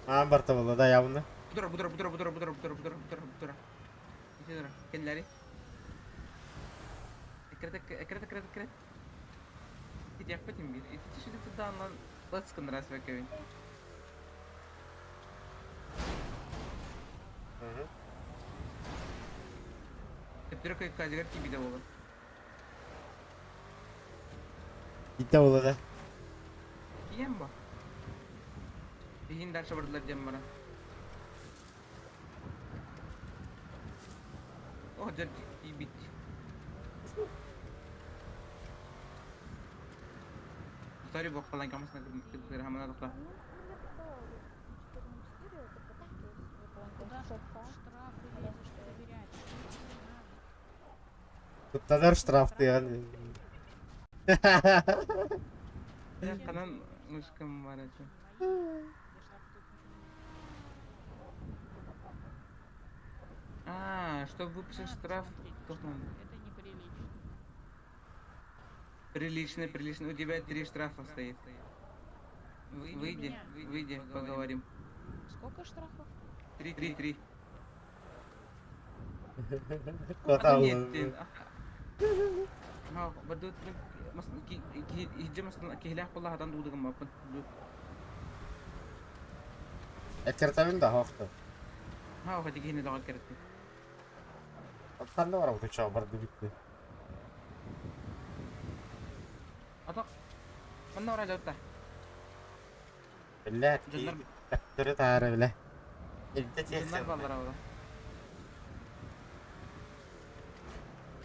Аан барта буолла да явно. Бутура, бутура, бутура, бутура, бутура, бутура, бутура, бутура, бутура. Ити тура, кэллэри. Эккирет, эккирет, эккирет, эккирет. Итиэхпит им биир. Ити чишили тыдааннан лацкын раз векевин. Төптөрө кыйкаадьыгар тиийбитэ буолар. Итэ буолла да. Тиийэн бо. Иһин дальше бардылар диэн баран. О, дьэ тиийбит. Sorry, бу халан камасына хамана тохта. Куда штрафы едешь проверять? Что тебе надо? Туттанар штрафтыган. Канан мышкам бар этэ. Я штраф тут ничего не А, чтобы выписать надо штраф, смотреть на то штрафы. Это неприлично. Прилично, прилично. У тебя три штрафа стоит. Выйди, меня. выйди, поговорим. Сколько штрафов? Три, три, три. Куота Нет, буолла. ها بدو مثلا كي كي يجي مثلا كي هلاك والله هذا ندو دغم مابن Эккиртабын да хоохто. ها هو تيجي هنا دغ كرتي. Ханна барабыт чоо барды бүтте. أطق من ورا جوته. Биллэ. Дьоннор Төптөрү таары билэ. Илдэ дьоннор тиэхсэн. баллара ола.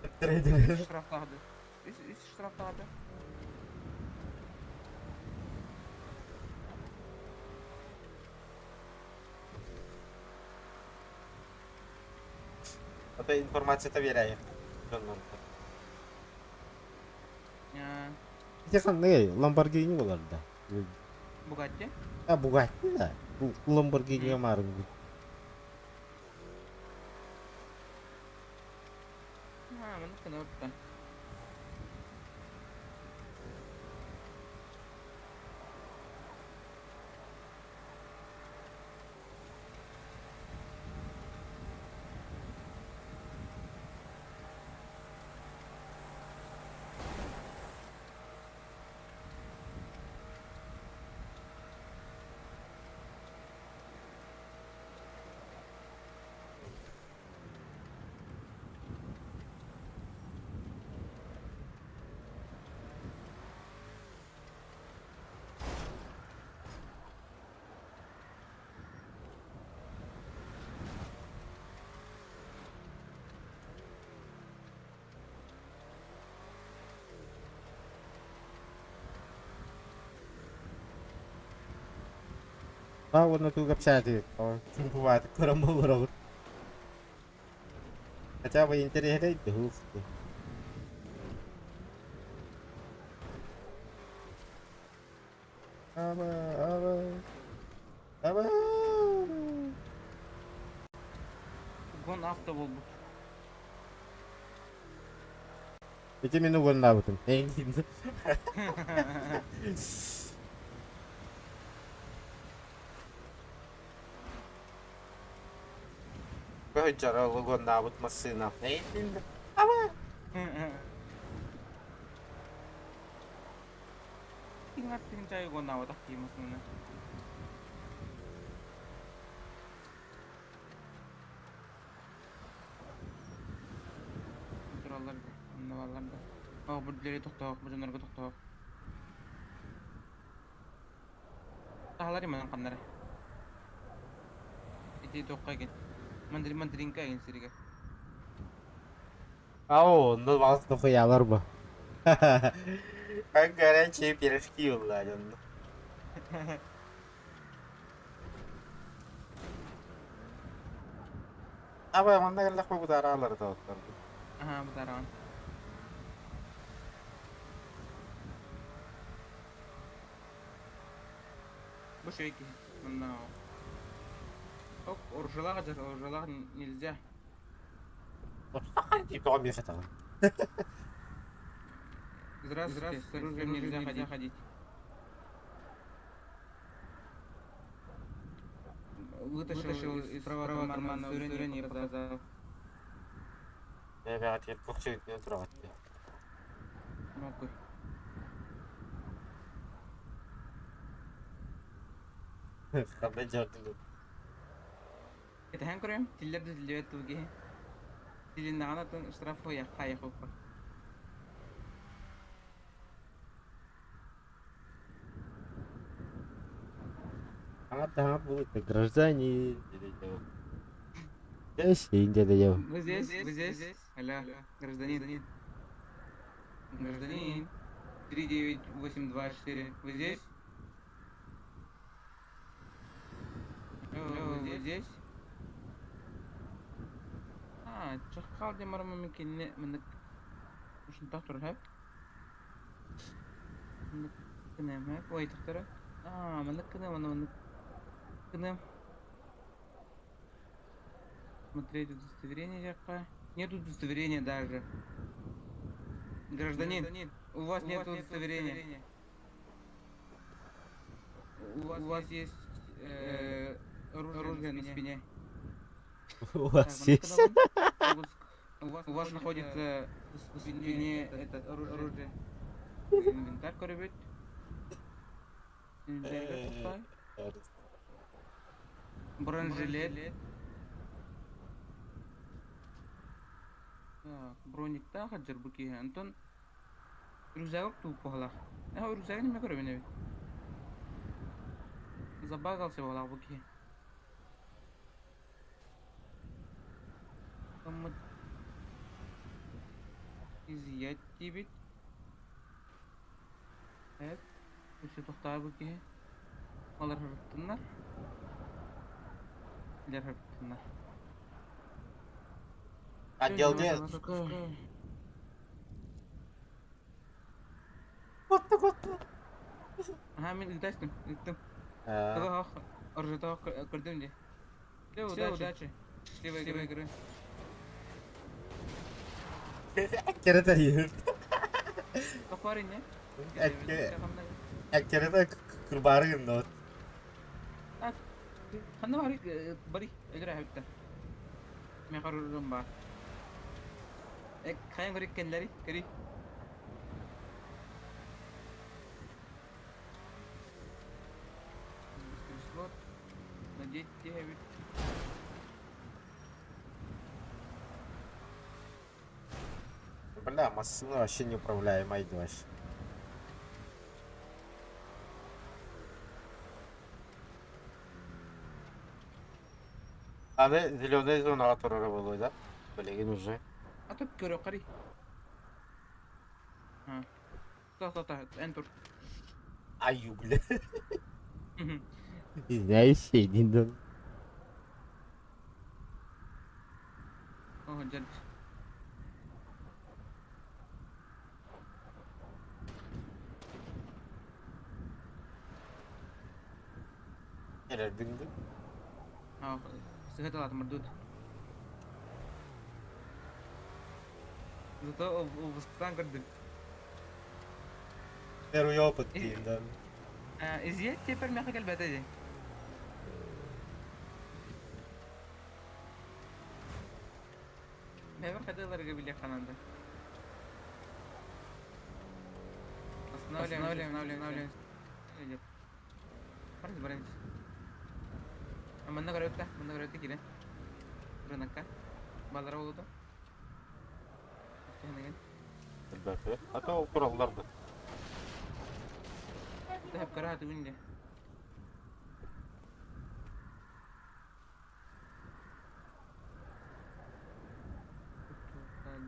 Төптөрү Штраф тағды. Үс үс штраф тағды. Ата информацията биэрээйэх. Дьоннор. Ити ханныгай Lamborghini болар да. Бугатти. А Bugatti да. Бу Lamborghini маарыҥ. Ha, маны кына. А уонна туу кэпсээтигит. Чуҥкубаатык көрөн буолларобут. Хотя бы интэриэһинэй да Аба, аба. Аба. Гон авто болбут. Ити мин угоннаабытым. Көһүджара угоннаабыт массыына. Аба. Тиңар тиң чай гон авто киймасына. Тураллар да, онно да. Ох, бу dilери тохтоох, бу дьоннорго тохтоох. Таһалар иманан каннара. Ити тоққа ген. Мандрин мандринка ген сириге. Ау, онно бағыс тохуялар бу. Как горячие пирожки улладен. Аба, манна кэллэх бу бутараалар тоттор. Аха, бутаран. Бу шейки. Манна. Ок, оржалага жар, оржалага нельзя. Типа мехатан. Здравствуйте, с оружием нельзя ходить. Вытащил из правого кармана удостоверение и показал. Бэбэҕитигэр көхсүгүтүнэн тураҕыт дии. Нохуй. Ханна дьардылын. Кэтэһэн көрөм, тиллэр да тиллибэт дуу киһи. Тилиннэҕинэ атын штраф хаайыахпыт. Аҥар буолута гражданин Здесь Вы здесь? Вы здесь? Алло, гражданин. Гражданин. 39824. Вы здесь? Алло, вы здесь? А, чаххал де марма микинне мынык. Ушун тахтыр хэп. Мынык кынем хэп. Ой, тахтыра. А, мынык кынем, аны мынык кынем. Смотреть удостоверение жакка. Нет удостоверения даже. Гражданин, у вас нет удостоверения. У вас есть оружие на спине. У Так, вас маннык есть? гынабын. У вас находится в спине этот оружие. Инвентарь көрөбүт. Инвентарь тупай. Бронежилет. Так, брониктаах сылдьар бу киһи. Онтон рюкзагы тук баһылаах. Э, рюкзагын эмэ көрөбүн эбит. Забагался баһылаах бу киһи. Гыммыт изъять диэбит. Эп, өссө тохтообут киһи. Балар һырыттыннар. Билэр һырыттыннар. Отдел где? Котты, котты. Аха, мин ыытастым, ыыттым. А, Ох, оржотоох көрдүм дии. Все, удачи. Счастливой игры. Эккерете Тохвар инне. Эккерете кырбары гынна. Ханна бары бары өлөр әһүттэ. Мен харурум ба. Э, хайан көрүк кенлери, көри. Быстрый слот. Надеть тебе. Бля, машина вообще неуправляемая вообще. Аны зеленая зонаҕа турара буолуо да? Билигин уже. А то көрө карый. А. Та та та, эн тур. Аю, бля. Извиняюсь, един О, дьэ. Эрэрдиҥ дуу? А, сыһыталаатым мордут. Зато выпусктан көрдүм. Первый опыт диин да. Изъять теперь мягко кэлбэтэ дии. Бэйбэр хадыларга билиэх хананда. Останавливаемся, останавливаемся. Идет. Барыс, барыс. А манна көрөттэ, манна көрөттэ киирэн. Рынокка. Балара болуду. Түһэнеген. Элбэхи. А то тураллар да. Тэп көрө түгүн де.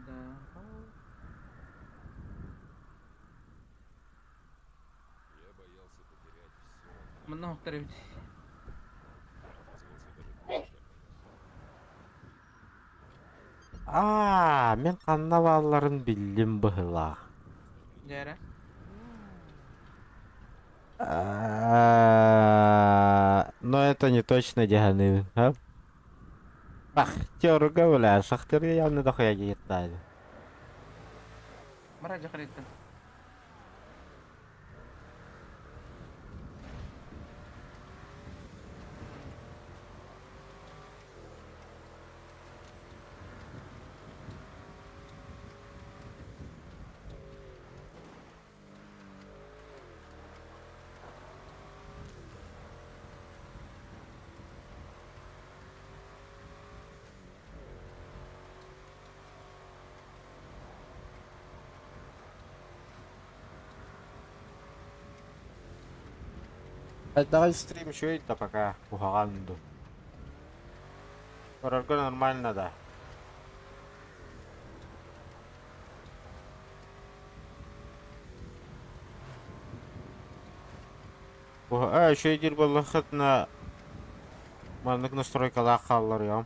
Да. Я боялся потерять все. Манна хоқтар эбит. Отказывался даже помышлять. Аа, мин ханна баалларын биллим быһыылаах. Дьээрэ. А, Но это не точно дьаһаныы, а? Шахтерга, бля, шахтерга явно дохуя гитали. Мара жахарытта. Хайдаҕый стрим үчүгэй да пока куһаҕан дуу? Көрөргө нормально да? Ээ үчүгэй диир буоллаххытына маннык настройкалаах хаалларыам.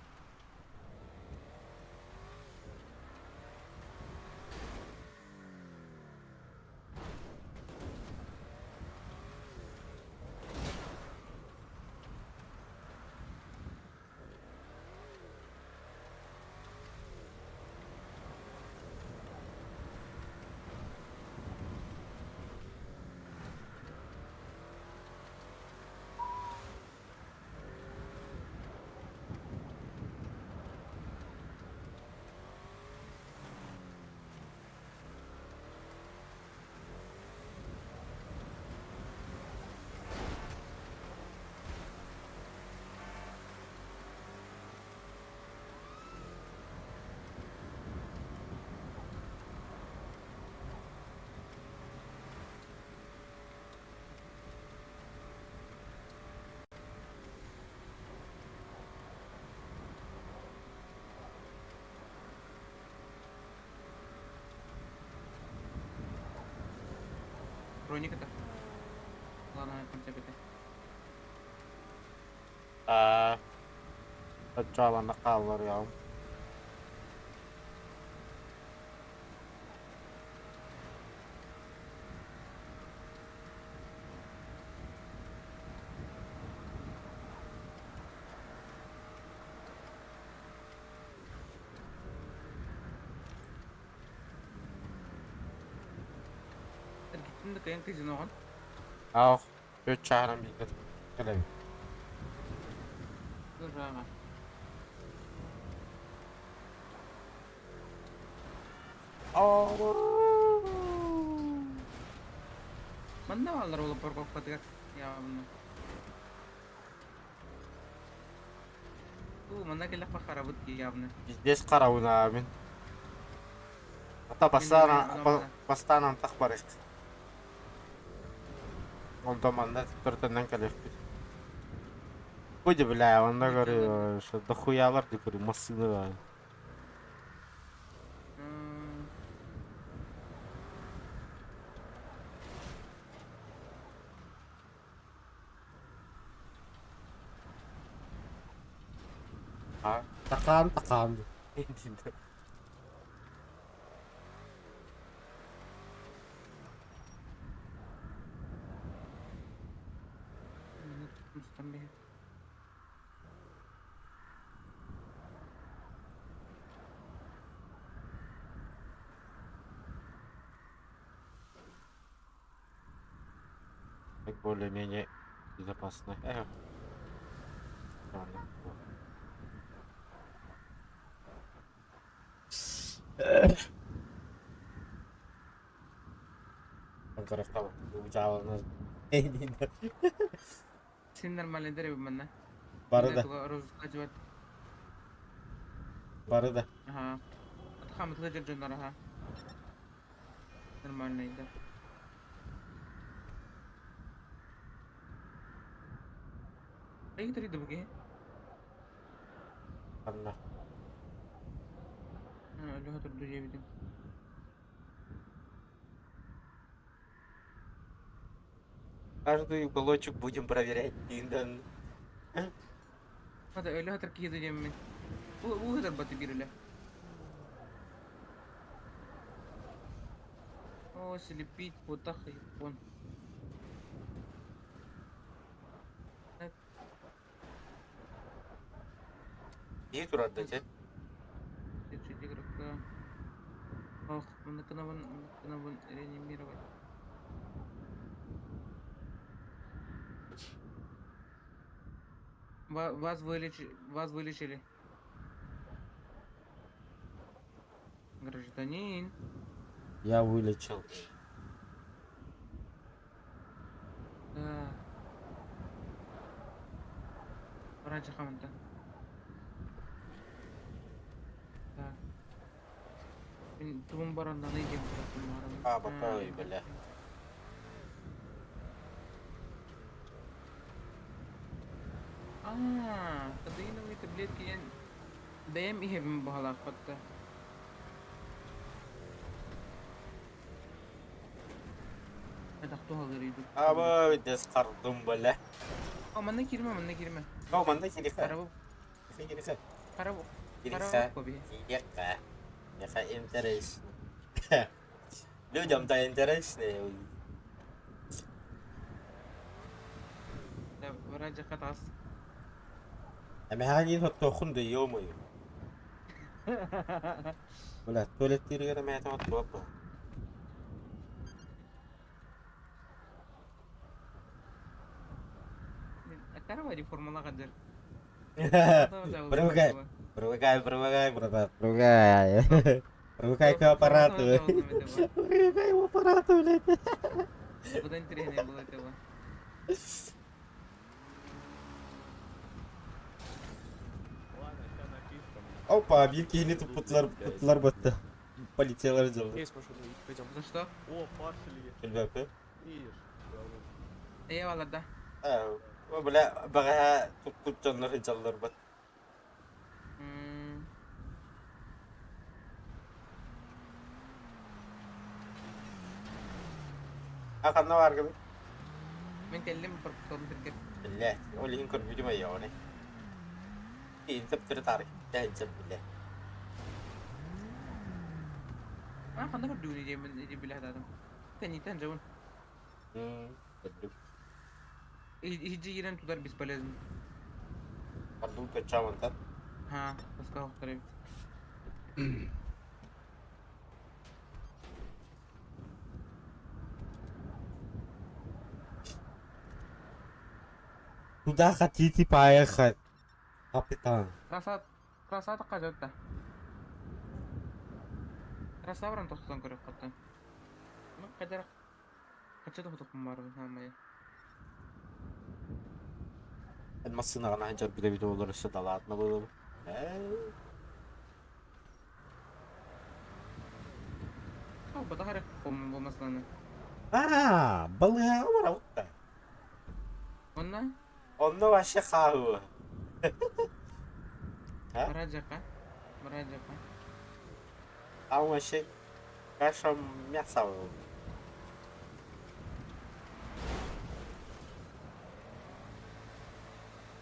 Брониката. Ладно, концепте. Аа, оччоҕо хаалларыаҕым. Эргиттин да кыайан казиноҕын. Аах, үт чааһынан биирдэ кэлэбин. Ырааҕа. Манна бааллар ол парковкатыгар явно. Уу, манна кэллэхпэ харабыт явно. Пиздец харабын мин. Ата Мин бастаан эмиэ онно бастаан антах барык. Онтон манна төртөннөн кэлиэхпит. Будь бля, онно говорю, что дохуялар говорю, массыына. А, такаан такаан. Так более-менее безопасно. Эх. Ладно. Син нормально дэр манна. Бары да, Розыскачивать. бары да. Ага. Хамытла дьоннор аха. Нормально да. Ай три дубги. Анна. Лөһө турду диэбитим. Каждый уголочек будем проверять. Дин-дан. Хата өлө хатар киһи диэммин. Уу хатар баты бириле. О, слепить потах япон. Киһи турар да дьэ. Чуть игрока. Ох, маны реанимировать. Вас вас вылечили. Гражданин. Я вылечил. Да. Раньше хаманта. Так. Тугун барандан идем. А, боковой, бля. Аа, кодеиновые таблетки диэн бэйэм иһэбин баҕалаахпатта. Хайдах туһалыырый Аба дес кардым бля. А манна киирмэ, манна киирмэ. О, манна кириха. Харабыл, Кириха. харабыл, Кириха. харабыл побе. Кириха. Меха интересно. Людям-то интересно. Да, вроде хатас. Эмэһэ диин хоттооххун да ё-моё. Бля, туалеттииригэр эмэһэтэ оттуох бу. Акарова реформала кадыр. Привыкай, привыкай, привыкай, братан, привыкай. Привыкай к аппарату. Привыкай к аппарату, блядь. Куда интереснее было этого. Опа, биир киһини туппутлар, туттулар батта. Полициялар дьаллар. Есть машина, пойдем. За что? О, пошли. Элбэппэ. Видишь? Я баларда. Э, бля, баҕаһа туппут дьоннор дьаллар бат. А ханна бааргын? Мин кэллим пропускалым сиргэ. Биллэ, ол иһин көрбүтүм айаҕын. Киин төптөрү таарый. Тэһинчэн биллэ. А ханна көрдүүнүй диэммин ити билэ сатаатым. Кэнниттэн дьабын. Көрдүм. Иһирдьэ киирэн тутар бесполезно. Ордук көччаамантан. Ха, баска охтор эбит. Куда хотите поехать, капитан? Красат, красата кажется. Краса баран тохтон көрөх хаттан. Ну, кадара. Хача тохтокум бар хамай. Эн массыынаҕын аһын дьарбыта буолар өссө далаатына буолуо. Ээ. Бата харах болмасланы. Аа, балыыһаҕа барабыт да. Онно? Онно вообще хааһы. А? Бараджака. Бараджака. Там вообще каша мясо.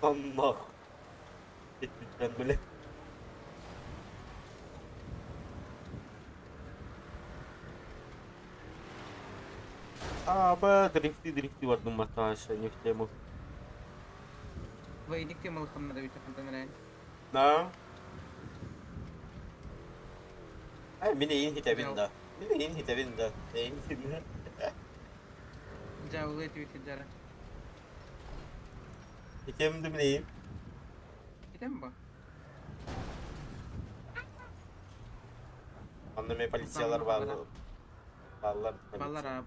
Онно. Ититтэн бile. Аба, дрифти, дрифти бардым маташа, не в тему. Двойник темалыхханна да бүтэ хантан эрэ. Да. Ай, мин эйин хитэбин да. Мин эйин хитэбин да. Эйин хитэбин. Дьаабылыы этибит дьара. Хитэм да мин эйин. Хитэм бо. Онно мен полициялар бааллар. Бааллар. Баллар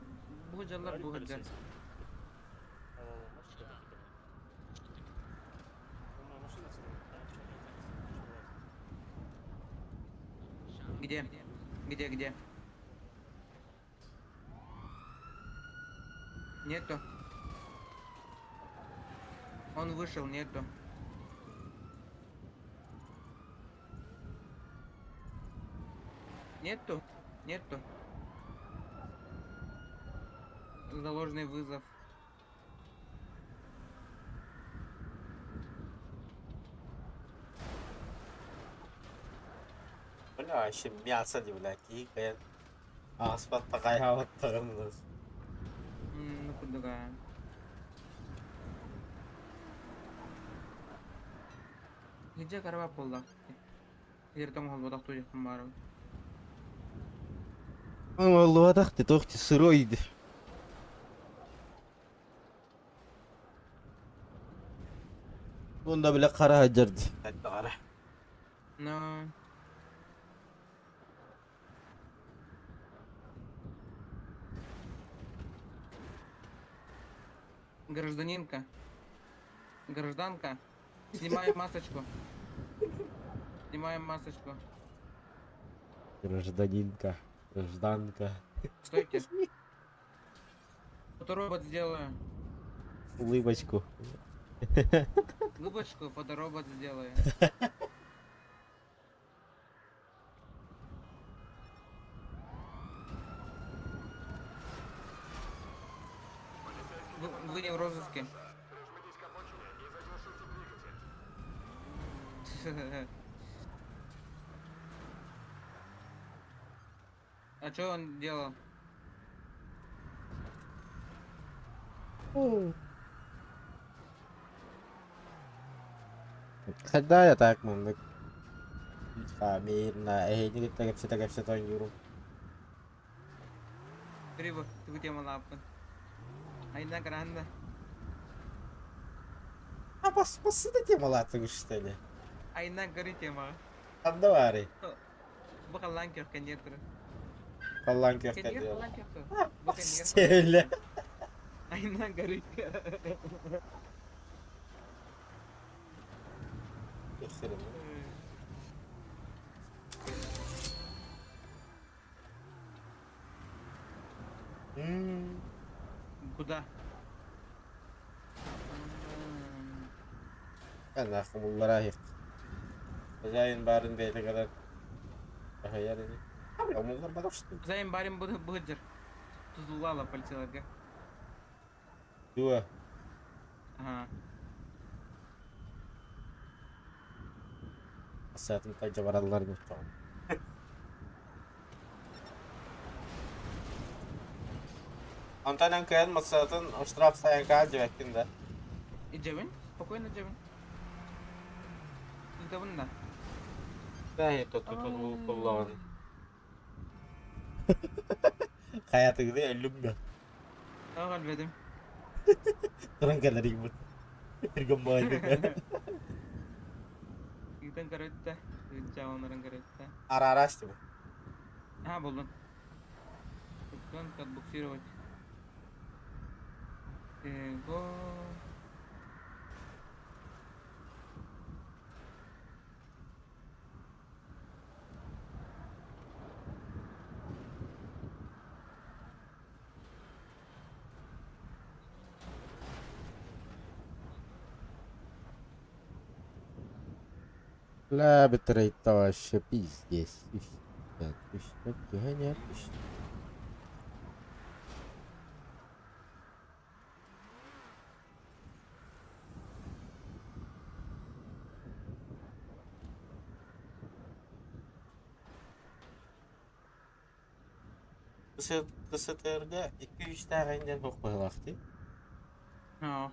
бу дьаллар бу дьар. Где? Где, где? Нету. Он вышел, нету. Нету? Нету. Заложный вызов. Бля, вообще мясо не, бля, киһи ааспат такайаабаттаҕын Ну курдуга. Гидже карабап буолла. Ертең холботах туйахпын баарым. Оллуатах ты тохти сырой. Онда бile қара жырды. Қара. Но... Гражданинка. Гражданка. Снимаем масочку. Снимаем масочку. Гражданинка. Гражданка. Стойте. Фоторобот сделаю. Улыбочку. Губочку фоторобот сделаю. Вы не в розыске. А что он делал? Когда я так маннык Мирно, эһиги кытта кэпсэтэ-кэпсэтэ оонньуурум. Рыба, ты где малаппын? Айна гранда. А баспасы да темалаатыгы что ли? Айна горы тема. Ханна баарый? Бу халлаан көх кэнниэр турар. Халлаан күөх Кэнниэр кэнниэр. халлаан күөх тур. Бу кэнниэр Стелле. Айна горы. Куда? Ана хомуллара иһик. Хозяин баарын бэйэтэ кэлэн аһыйар ини. Хомуллар бадашты. Хозяин барин быһыдьыр. Тузулала полицияларга. Дуо. Ага. Асатын тайжа бараллар ини. Онтон эн кыайан массыынатын штраф сайан каал дьэбэккин да? Иджебин? Спокойно иджебин. Ыытабын да. Тутуллаҕын. Хайатыгыны өллүм да. Тоҕо өлбөтүм. Туран кэлэрийбит. Түргэн баайдык. Ыытан көрөттө. Ыытчааланарын көрөттө. Араара астыбы. А, булдум. Пациентка отбуксировать. Его... Бля, битрейт вообще пиздец. Үс, түһэн үс. ДСТРга 2-3 тааҕайынан суох быһыылаах дии. Аа.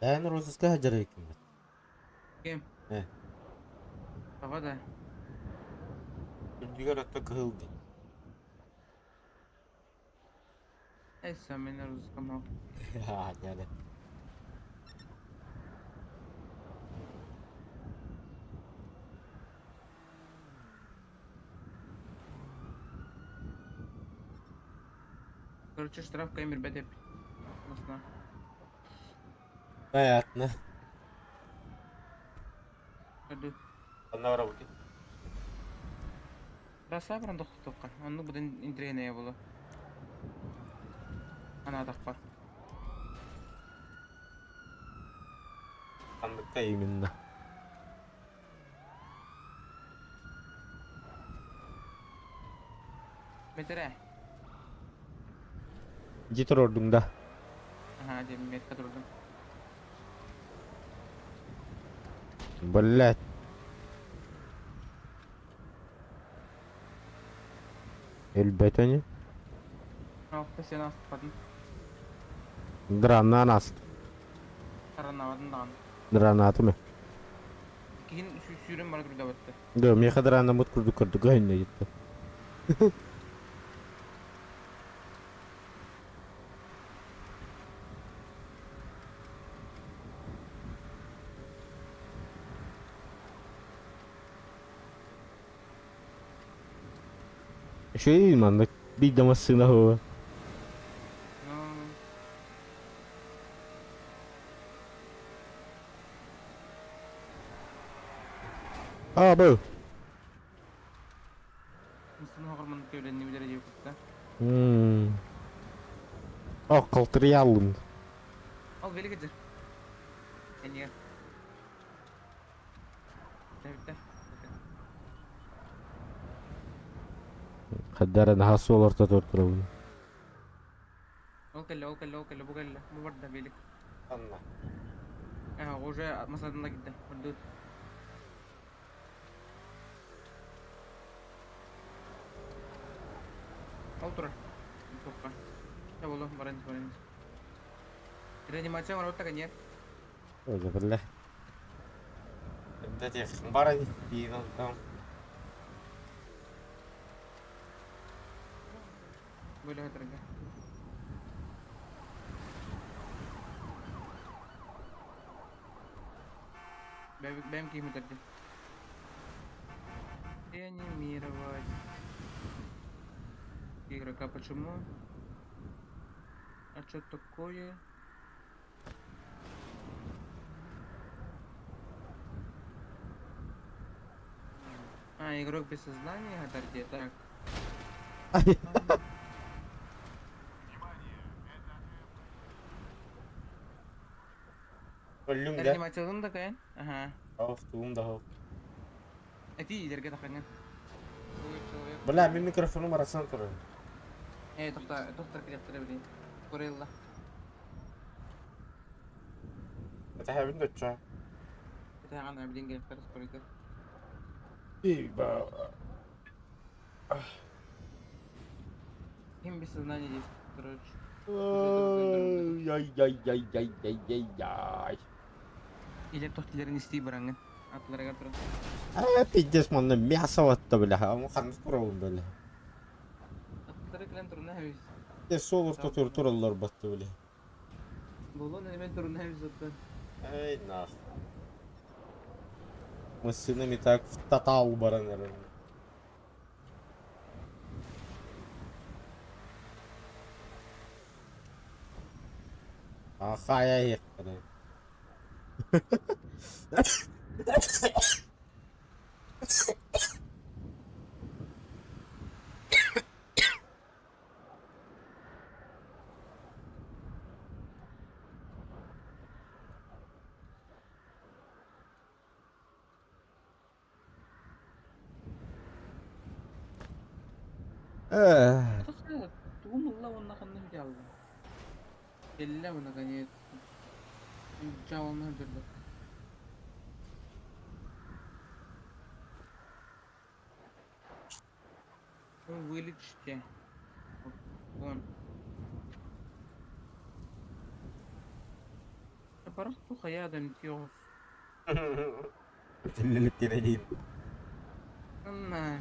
Эн розыска сылдьар эбиккин Ким? Э. Тоҕо да? Үрдүгэр отто кыһыл дии. Эссе мин розыскам Дьэ. Короче, штраф камер бэтэп. Масна. Понятно. Пойду. Ханна барабыт? Раса баран тохтуохха. Оннук быдан интириэһинэйэ буолуо. Анаатахпар. Ханныкка именно. Бэтэрээ. Дьиэ туруордуҥ да? Аһаа, дьэ метка турдум. Блядь. Өлбөт ини. Оохто сен ааспатын. Драннаан ааст. Тараннаабатын даҕаны. Дранаатым ээ. Киһин сүүрэн бара турда батта. Да, миэхэ дранаммыт курдук көрдүк көһүннэ диттэ. Үчүгэй маннык биир да массыына суоҕа. А, был. О, калтырыялын. Ол велик Энье. Хаддара наһаа суол ортотугар турабын. Ол кэллэ, ол кэллэ, ол кэллэ, бу кэллэ, бу барда велик. Анна. А, уже масадына китте. Бардыт. Ол турар. Тоққа. Та болу, барайын, барайын. Реанимация бар оттага нет. Ой, бля. Да тех баран и там. Бөлі өтіргі. Бэм киһи өтірді. Реанимировать. Игрока почему? А что такое? А, игрок без сознания, Гадарди, так. Өллүм да. Реанимациялын да кайын? Ага. Ах, туум да. Эти илерге тахаңын. Человек. Бля, мин микрофоным арасан турар. Э, тохта, тохта келектіре білейін. Горилла. Это хабин доча. Это ана білейін келектір, скорейді. Иба. Ким без сознания здесь, короче. Яй-яй-яй-яй-яй-яй-яй. Илер тохтилерин истей бараңын. Атларға тұрын. А, пиздец, манна мясо ватта, бля. А мы ханны турабын, бля. Атлары кілен тұрын әбіз. Э, сол орта тур тураллар батты, бля. Болон элемент тұрын әбіз отты. Эй, нах. Мы с сынами так в тотал баран. Ахая ехали. Эх. Тугум онна ханны жалды. Келле наконец. Жауны жүрді. Вылечите. Вон. Аппарат тухая адам тиос. Телелик На.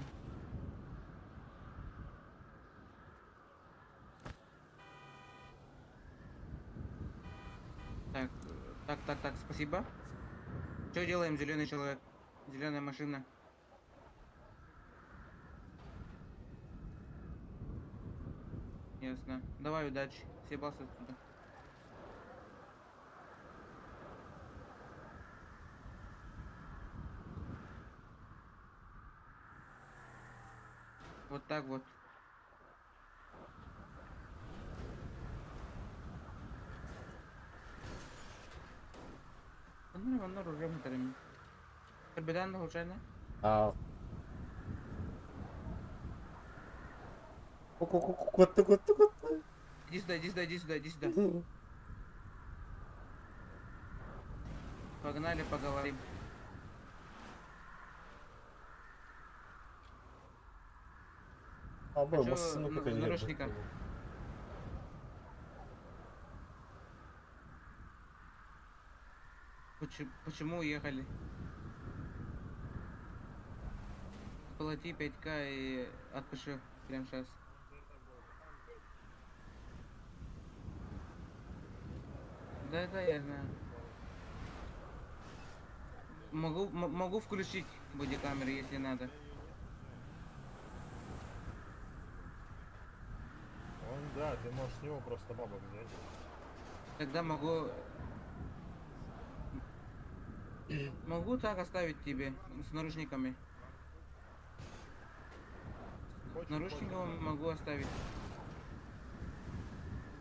Так, так, так, так, спасибо. Что делаем, зеленый человек? Зеленая машина. Ясно. Давай, удачи. Съебался отсюда. Вот так вот. Оннор, оннор уже моторами. Капитан случайно? А. Кутту, кутту, кутту. Иди сюда, иди сюда, иди сюда, иди сюда. Погнали, поговорим. А, бой, Хочу машину в какую-то наручниках. Почему уехали? Плати 5к и отпиши прямо сейчас. Да, да, я знаю. Могу включить бодикамеры, если надо. Он, да, ты можешь с него просто бабок взять. Тогда могу. Могу так оставить тебе с наручниками. Хочешь, Наручниками могу оставить.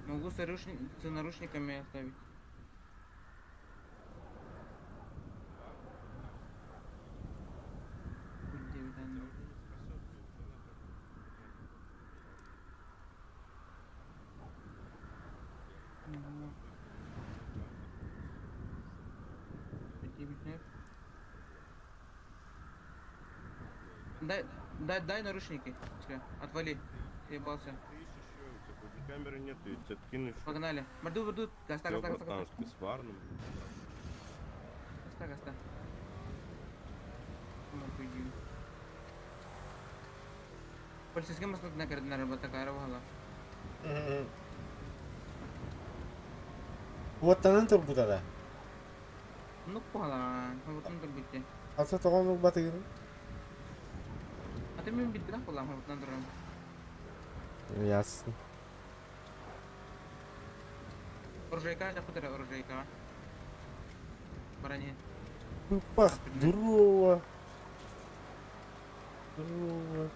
Могу с наручниками оставить. Дай, дай, дай наручники. Все, отвали. Съебался. Камеры нет, я тебя откину еще. Погнали. Морду, морду. Гаста, гаста, гаста, гаста. сварным. Гаста, гаста. Полицейский маснат на кардинара батакара вала. Уоттанан турбута да. Ну куһала, хабытын турбутте. Аса тоҕон ылбатыгын. А ты мен билбитах буоллаҕым хабытынан турарым. Ясно. Оружейка жаппытара оружейка. Барани. Пах, здорово. Здорово.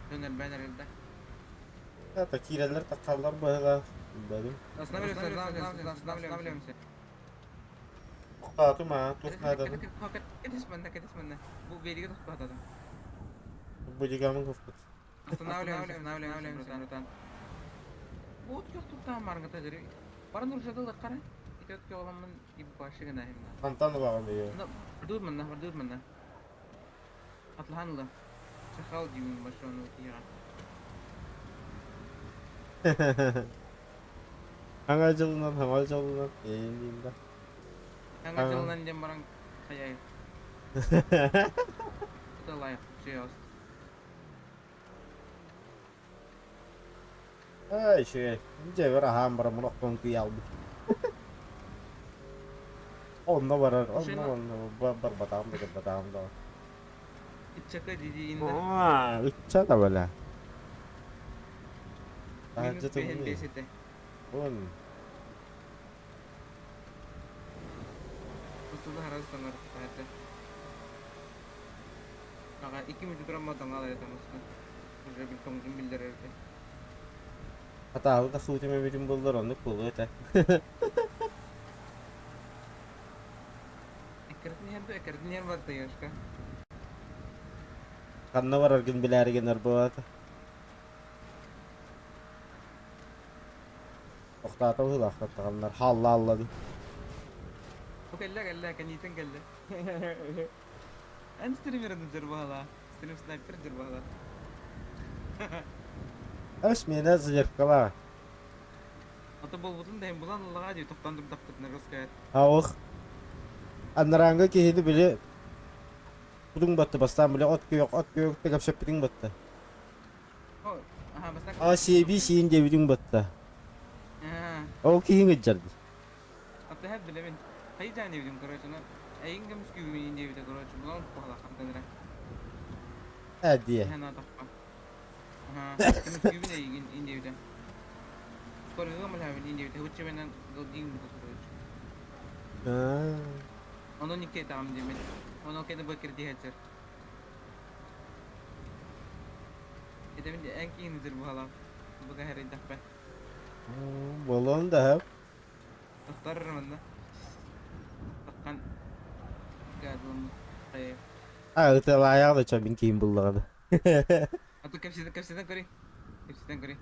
Дьон элбээн эрэлдэ. Это киирэллэр таххаллар быһыылаах. Билбэтим. Останавливаемся, останавливаемся, останавливаемся. Тоқтатым а, туох нааданы. Кэтис манна, кэтис манна. Бу бериге тохтоотодум. Бодигамын хоппут. Останавливаемся, останавливаемся, братан. Вот как тут там маргата дери. Баран уржадылык кара. Итет оламын и башы гына химна. Хантан ылаҕын ее. Мордур манна, мордур манна. Атлаханлы. Шахал дьюн башону тига. Саҥа дьылынан, саҥа дьылынан. Эйин да. Саҥа дьылынан диэн баран хайай. Это лайф, чиост. Ай, үчүгэй. Дьэ, бер аһаан баран олохтон кыйаалбыт. Онно барар, онно онно барбатаҕым да кэлбатаҕым да. Иччака диди инде. Аа, ычча да бэлэ. Минус Таһырдьа бэһин тымныы. бэсите. Ун. Устуда харас тоҥор таһырдьа. Ага, 2 мүнүүтэ туран тоҥалар этэ мустан. Уже бил тоҥдун биллэрэр этэ. Хатаалы да суутум эбитин буллар оннук буолуо этэ. Эккирэтин иһэр да, эккирэтин иһэр барда Ёшка. Ханна бараргын билээри гынар буолаата. Тохтоото быһыылаах хаалла алла дуу. Бу кэллэ кэллэ, кэнниттэн кэллэ. Эн стример дьарбаала. Стрим снайпер дьарбаала. Ас миэнэ зеркала. Ата буолбутун да иһин булан ыллаҕа дии тохтоон турдахпытына русская. Аух. Анарааҥҥы киһини били кутуҥ батты бастаан били от күөх кэпсэппитиҥ батта. Аха, бастаан А сиэби сиин диэбитиҥ батта. Ол киһиҥ ыдьарды. Ата хэп билэбин. Хайдaan диэбитим, короче, ну эйин көмүскүүбүн диэбитэ, короче, булан куһала хантан эрэ. Ээ диэ. Һэн атахпа. Аха, көмүскүүбүн эйигин ин диэбитэ. Скорыйга мэлэбин ин диэбитэ. Хучча менен галдиин бутус, короче. Ону никке таам диэмин. Ону кене бакыр диэчер. Этебин эн киһини дыр буһала. Буга хэрийдэхпэ. Буолуон да сөп. Тохтор манна. Таххан гадлым. Хайа. А ыталаайаҕа да чо мин киһим буллаҕына. А то кэпсэтэн кэпсэтэн көрүй. Кэпсэтэн көрүй.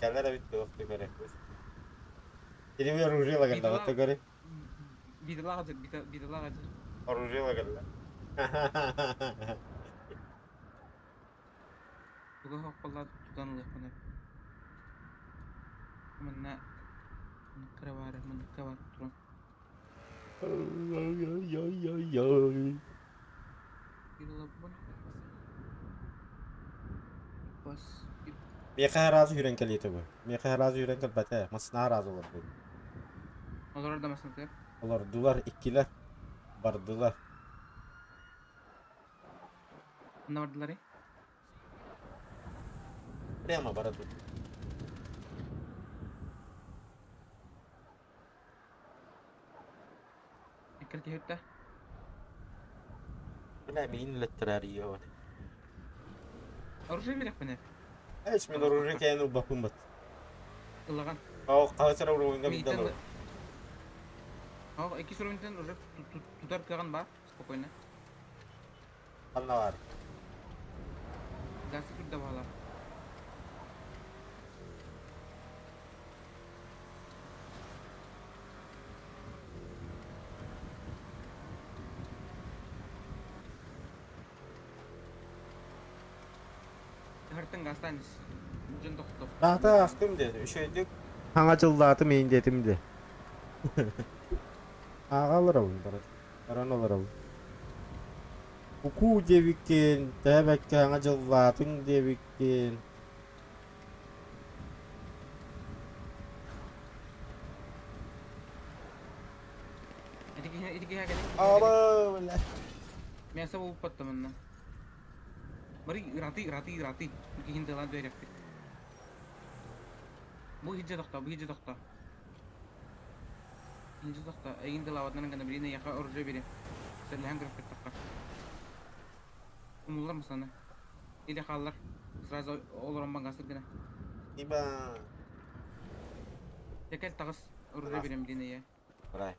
Кэлэр эбит туох да көрөкпүт. Кини оружие кэллэ Битала да көрүй. битала гадыр, битала гадыр. Оружие кэллэ. Туга хоппалла тутан ылыахпына. Манна манныкка баар, манныкка бар туран. Ой-ой-ой-ой. Биталабын. Бас. Миэхэ араас үүрэн кэлиэтэ бу. Миэхэ араас үүрэн кэлбэтэ. Массына араас олордун. Олорор да маснатыгар. Олордулар, иккилэр. Бардылар. Ханна бардылар? Прямо бара тут. Киртиһүттэ. Бля, мин леттерарий. Оружие берекпин. Эч мен оружие кээн ылбаппын бат. Ыллаган. Ол қаласар уровеньга биддалар. Ол икки уровеньтен уже тутар кыаҕын бар, спокойно. Ханна бар? Гасы турда бала. Хартын гастан дьон тохтоп. Ата ахтым деді. Үшөйдік. Хаңа жылдааты мейін детим де. Ағалар алын барат. Баран алар алын. Уку дебиккен, тәбәкке хаңа жылдаатын дебиккен. Аба, бля. Мясо болып батты мына. Бары раты раты раты. Кихин дылан берекпит. Бу хиджа тохто, бу хиджа тохто. Хиджа тохто. Эгин дылаватнан гана бирине яха оружие бере. Сәләһән көрөп кеттаққа. Умулар мысаны. Или халлар. Сразу олорон бангасы гына. Иба. Текел тагыс оружие берем бирине я. Барай.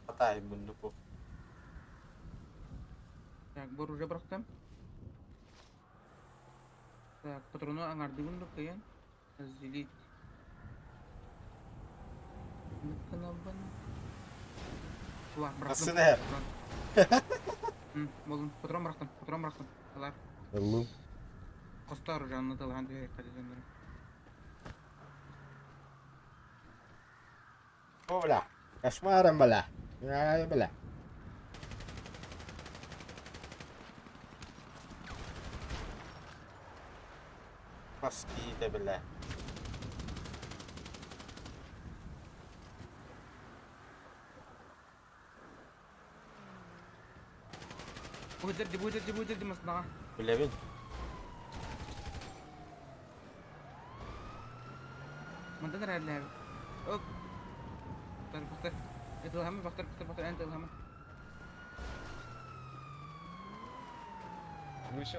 Атай бұнды по. Так, бу оружие бырактым. Так, патрону аңардыгын кыян. Разделить. Асыны хәр. Болын, патрон бырактым, патрон бырактым. Алар. Аллы. Коста оружие тылган дүйрек кадеден. О, бля. Кошмаром, бля. Ай, бля. Паски да, бля. Бу дерди маснаға. Билебин. Мындан рәдләр. Оп. Бахтар, бахтар. Этилхамы, бахтар, бахтар, бахтар, ән тилхамы. Вы чё,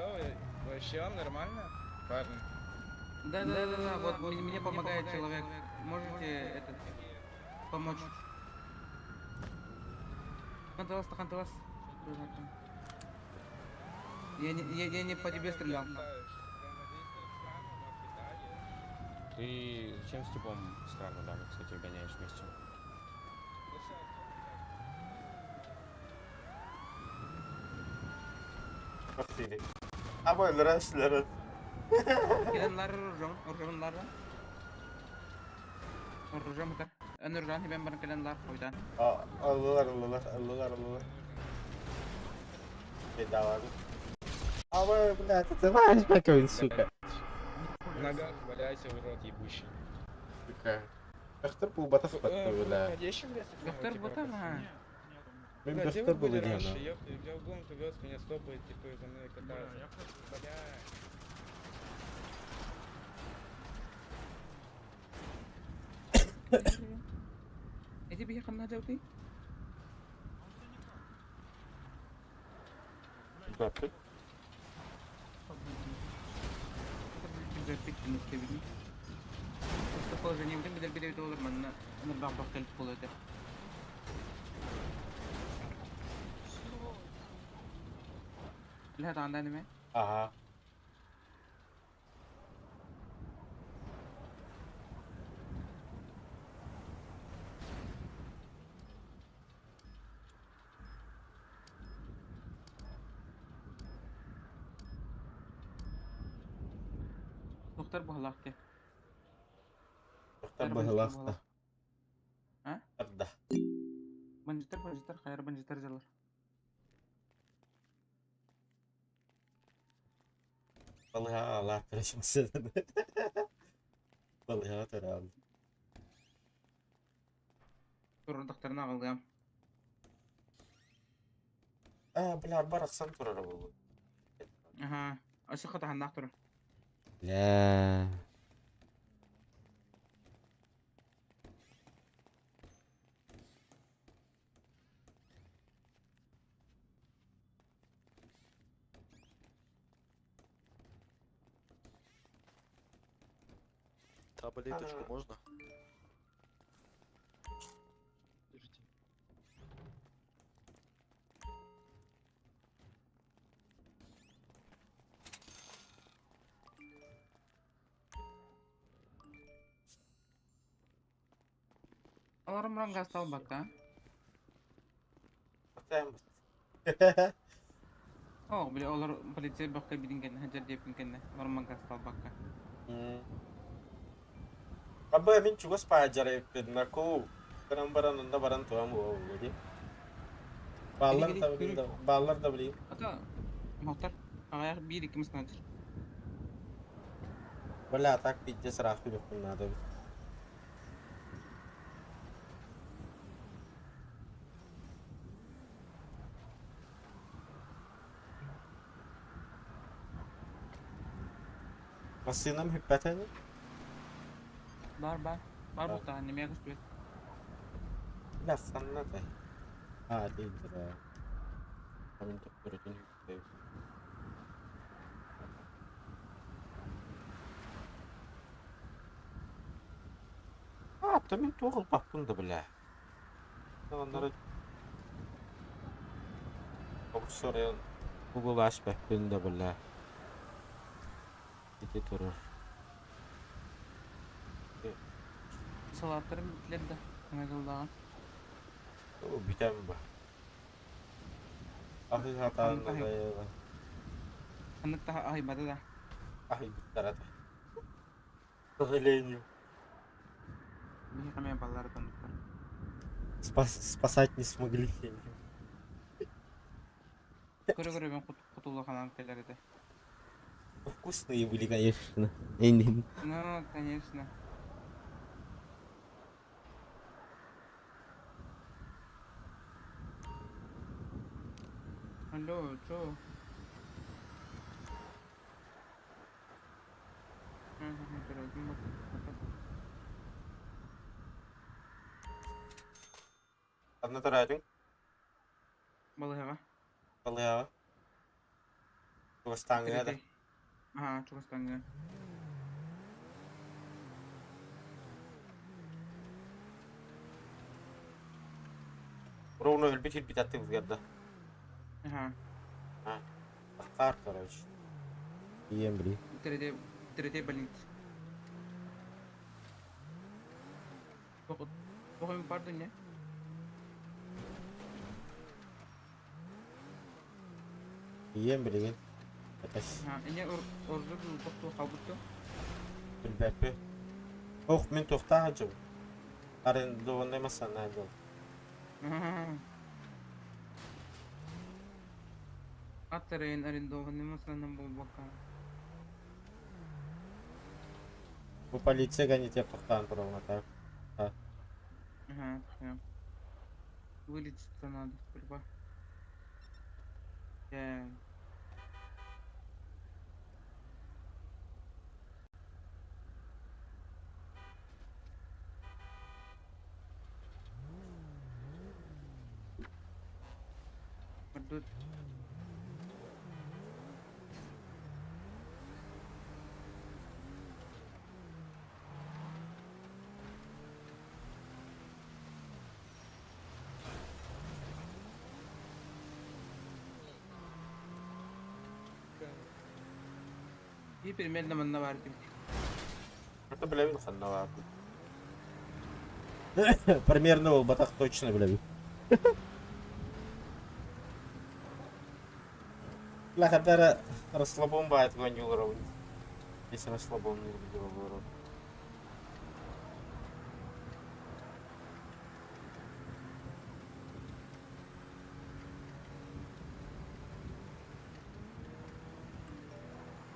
вообще нормально, парни? Да, да, да, да, вот мне помогает человек. Можете этот помочь? Ханталас, ханталас. Я не по тебе стрелял. Ты зачем с типом странно, да, кстати, гоняешь вместе? Паски. Абой, лыраш, лыраш. Киданлар оружие, оружие Оружие мутар. Эн оружие ben bana kelenlar koydan. Аллылар, аллылар, аллылар, аллылар. Bedava. Абой, бля, ты знаешь, какой он, сука. В ногах валяйся, урод ебучий. Сука. Бахтар бу батах батты, бля. Доктор Ботар, Мен Бля, где бахтар вы были был раньше, дияна. ёпта, я угон вез, меня стопает, типа, за мной катаются. Бля. Эти бихе канна жауты? Бапы. Просто положение в бедер бедер доллар манна нырбак бак келип болот. Ла танда неме? Ага. Доктор бухалакты. Доктор бухалакты. А? Да. Банжитер, банжитер, хайр банжитер жалар. Балыға ала тырышмасы. Балыға тырал. Турun докторына алгам. А, бля, барақсан турар болу. Аха. Ашык катаханнак тур. Бля. Таблеточку можно? Держите. Олорон баран гаастаабакка. Оо, били олор полиция бөххө билин кэннэ, сылдьар диэппин кэннэ, олорон гаастаабакка. Абы мин чугас паадьара эппин наку гынан баран онно баран туһам буолуо дии. Бааллар да билин да бааллар да билин. Ата мохтар аҕыйах биир икки мыс наадыр. Бля, так пиздец ыраах күлүкпүн наада эбит. Массыынам бүппэтэ ини? Бар бар. Бар буолтаҕа немээ көстүбэт. Бля, санна да. Аа, дейдер аа. Мин төптөрүтүн үппэбит. Аа, то мин туох ылбаппын да бля. Оннары Обсорен Google аспеппин да бля. Ити турар. Салааттарым бүттүлэр да. Саҥа дьыллааҕы. Бүтэн ба. Аһыы сатаан да Ханнык таһа аһыйбата да. Аһыйбыттара да. К сожалению. Биһиэхэ эмиэ баллар тоннуктар. Спасать не смогли. Көрө-көрөбүн кутулла ханаан кэлэр этэ. Вкусные были, конечно. Эйнин. Ну, конечно. Алло, чё? Ханна төрөөтүҥ? Балыыһаҕа. Балыыһаҕа. Чугастааҥҥыга да? Аһаа, чугастааҥҥыга. Ровно өлбүт киирбит аттыбытыгар да? Аһаа. А, Ахтаар, короче. Ийэм били. Третья, третья больница. Тоҕо бардын не? Ийэм билигин. Этес. Эмиэ ордук тохтуу хаалбыт дуо? Билбэппин. Ох, мин туохтаах сылдьабын. Арендованный массыына буол. Аттарайын арендованный массыына буолбакка. Бу полиция гонит тохтоон туралла так. Ага, всё. Вылечиться надо сперва. Э, Ордут. И примерно манна баар этим. Это билэбин ханна баарбын. Примерно буолбатах точно билэбин. Лахадара расслабон баайт гонюларовын. Если расслабон не люблю.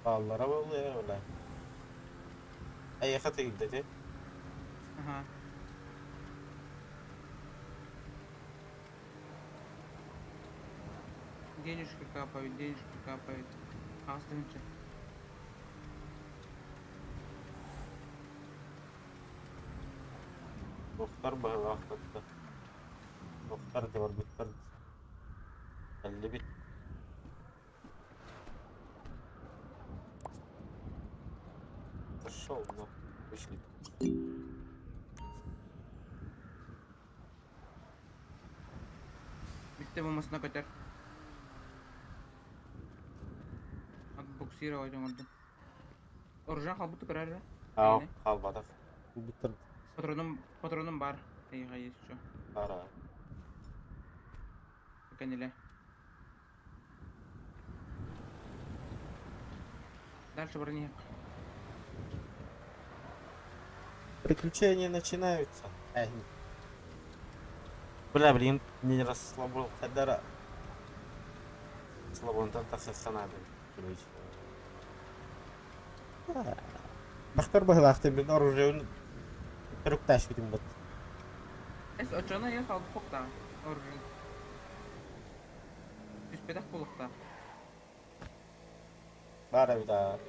Бааллара буолуо бля. Эйиэхэ тигилдэ Ага. Денежки капают, денежки капают. Аҕыс тыһыынча. Туохтар быһыылаах кытта. Туохтар да барбыттар. Кэллибит. Пошел нахуй. Вышли. Бүттэ бу масына көтөр. От буксировать оҥордум. Оружие халбыт көрөр эрэ. Ау, халбатах. Бүттер. Патроным, патроным бар. Эйиэхэ есть что. Бара. Кэнилэ. Дальше брони. Приключения начинаются. Эй. Бля, блин, не расслабил Хадара. Слабонтан тахсахха наада. Короче. Бахтар быһылаахтын мин оружиебын туруктаашпытым бут. Эс оччону я халбы хоптаа. Оружие. Түспэтэх буолуохтаах. Баар эбит аа.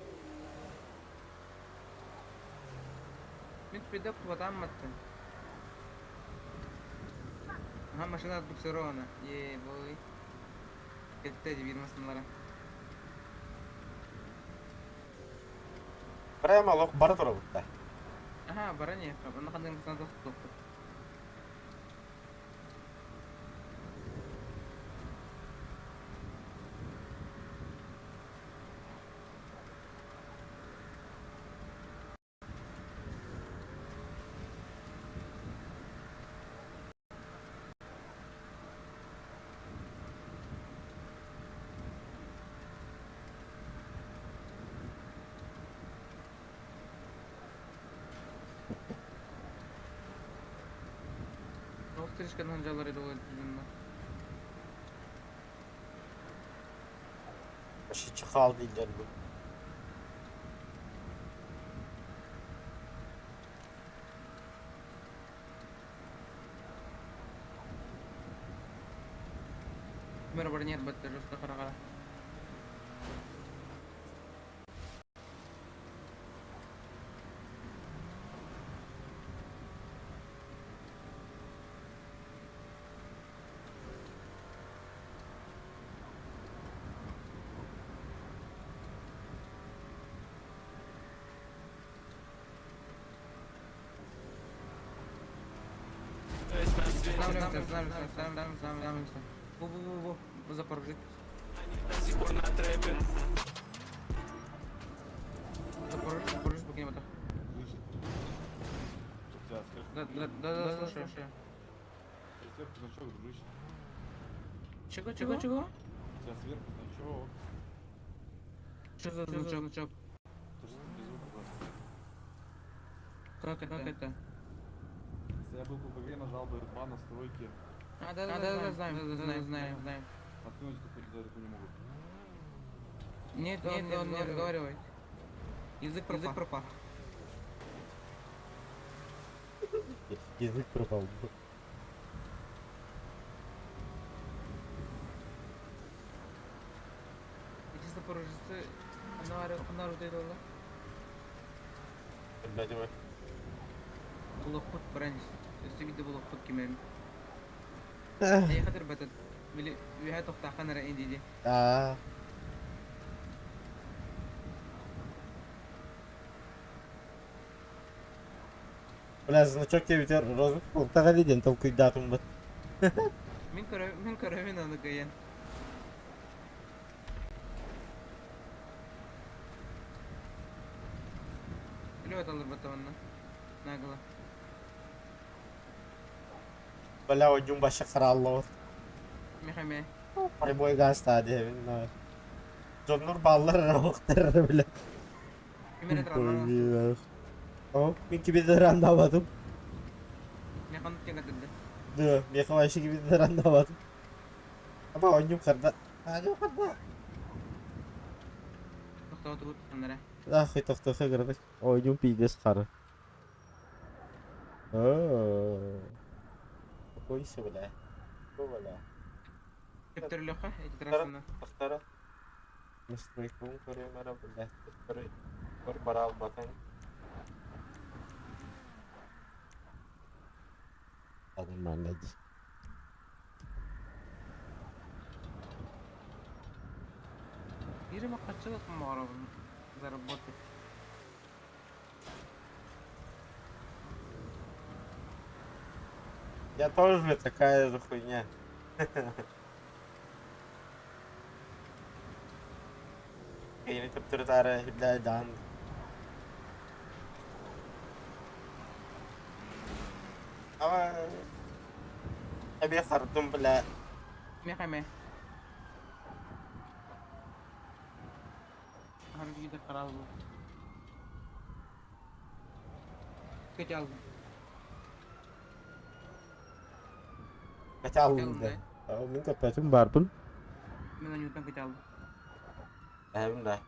Мин түспэтэх тубатаан маттым. Ага, машина отбуксирована. Е, бой. Кеттэ дии биир массыыналара. Прямо олох бара турабыт да. Аха, баран иһиэххэ. Онно ханнык массыына тохтуохпут. Тоҕус тришканы сылдьаллар дьонно. Вообще чехал дииллэр бу. Мэр баран батта жестко хараҕа. Останавливаемся, останавливаемся, останавливаемся, останавливаемся. Бу-бу-бу-бу, Запорожец. Запорожец, Запорожец, покинем это. Да, да, да, да, слушаю. Сверху значок, дружище. Чего, чего, чего? У тебя сверху значок. Что за значок? Значок? То, что ты без звука просто. Как это? Как это? Если я был бы в игре, нажал бы 2 настройки. А, да, да, да, да, знаем, да, да, знаем, знаем, знаем. Откинуть эту хуйню за не могут. Нет, нет, он не разговаривает. Язык пропал. Язык пропал. Язык пропал. Эти запорожцы, она рудела. Блядь, Булахпут бранч. Өссө биирдэ булахпут кимэн. Эйиэхэ батат. Били үһэ тохтахан эрэ инди Аа. Бля, значок диэбитэр розовый култаҕа диэн толкуйдаатым бут. Мин көрө мин көрөбүн аны кыйан. Үлү алыр батаманна. Нагло. Бля, ойдьум баша хараллабыт. Мехаме. Прямой газ диэбин. Дьоннор бааллар эрэ уохтар эрэ бля. Ким эрэ траннан О, мин кибидер андабатым. Механ теңгәтәдә. Да, меха вообще кибидер андабатым. Аба ойнум харда. Ойнум харда. Тохтоо канара. Ах, и тохтоха градак. Ойнум пиздец хара. О. Какой бля. Бу бля. Төптөрлөхө эти трассаны. Тохтара. Настройкун көрөмөрө бля. Төптөрү көр барал батан. Нормально. Бири маккачылык морабын заработать. Я тоже такая же хуйня. Киһини төптөрү-таары үрдээйдээн Эмиэ хардым, бля. Меха ме. Харгида караллы. Кете алдым. Кете алдым да. Мин көппөтүм барбын. Мен анютан кете алдым. Эһэбин да.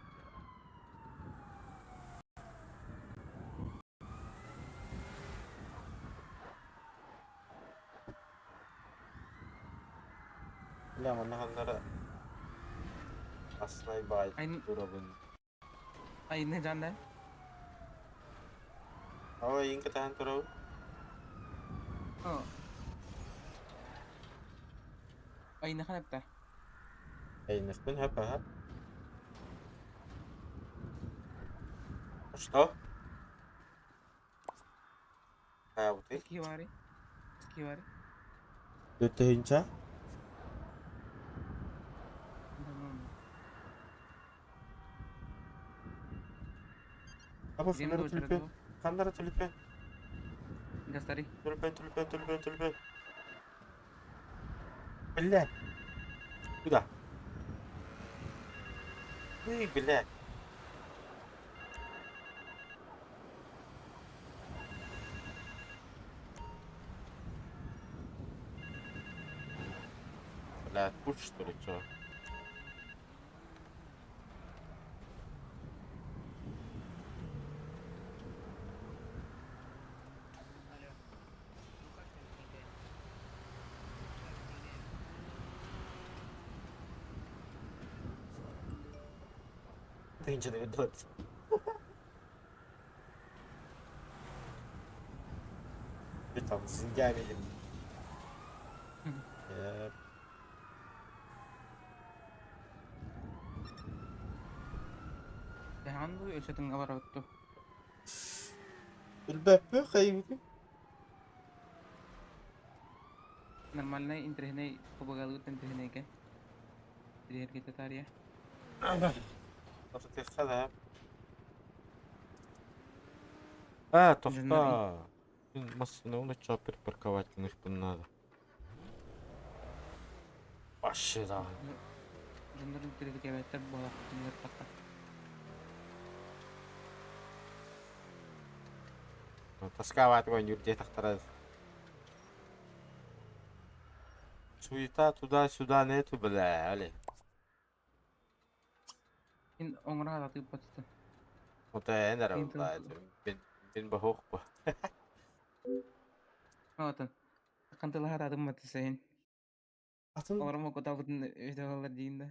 Бля, манна ханнара Аснай баай турабын. Айны жанда. Ала иин кытаан турабын. Айны ханапта. Эйнэхпин хөп аха. Что? Хаабытый? Скивари. Скивари. Төттөһүнчэ? Апа ханнара түлүпүөн? Ханнара түлүпүөн? Гастари. Түлүпүөн, түлүпүөн, түлүпүөн, түлүпүөн. Бля. Куда? Ый, бля. Бля, тут что ли, чё? Тыһыынчаны көрдүлэр. Там с деньгами. Дэһэҕин дуу, өссө тыҥга барабыт дуу? Билбэппин хайыыбытый? Нормальнай интэриэһинэй ПБГ-лыыр интэриэһинэйгэ. Тириэргэтэ таарыйа. Атытыахха да. А, тоқта. Машину начал припарковать гыныхпын надо. Вообще да. Дьоннорун тириэргээбэттэр буолар Тасковать оонньуур дии тахтара. Суета туда-сюда нету, бля, али. Мин оҥоро атыыппатыта. Вот эн эрэ бин бин баһуох бу. Отон хантылаһар атымматы сайын. Атын Оҥормо кутабытын өйдөҕөлөр диин да.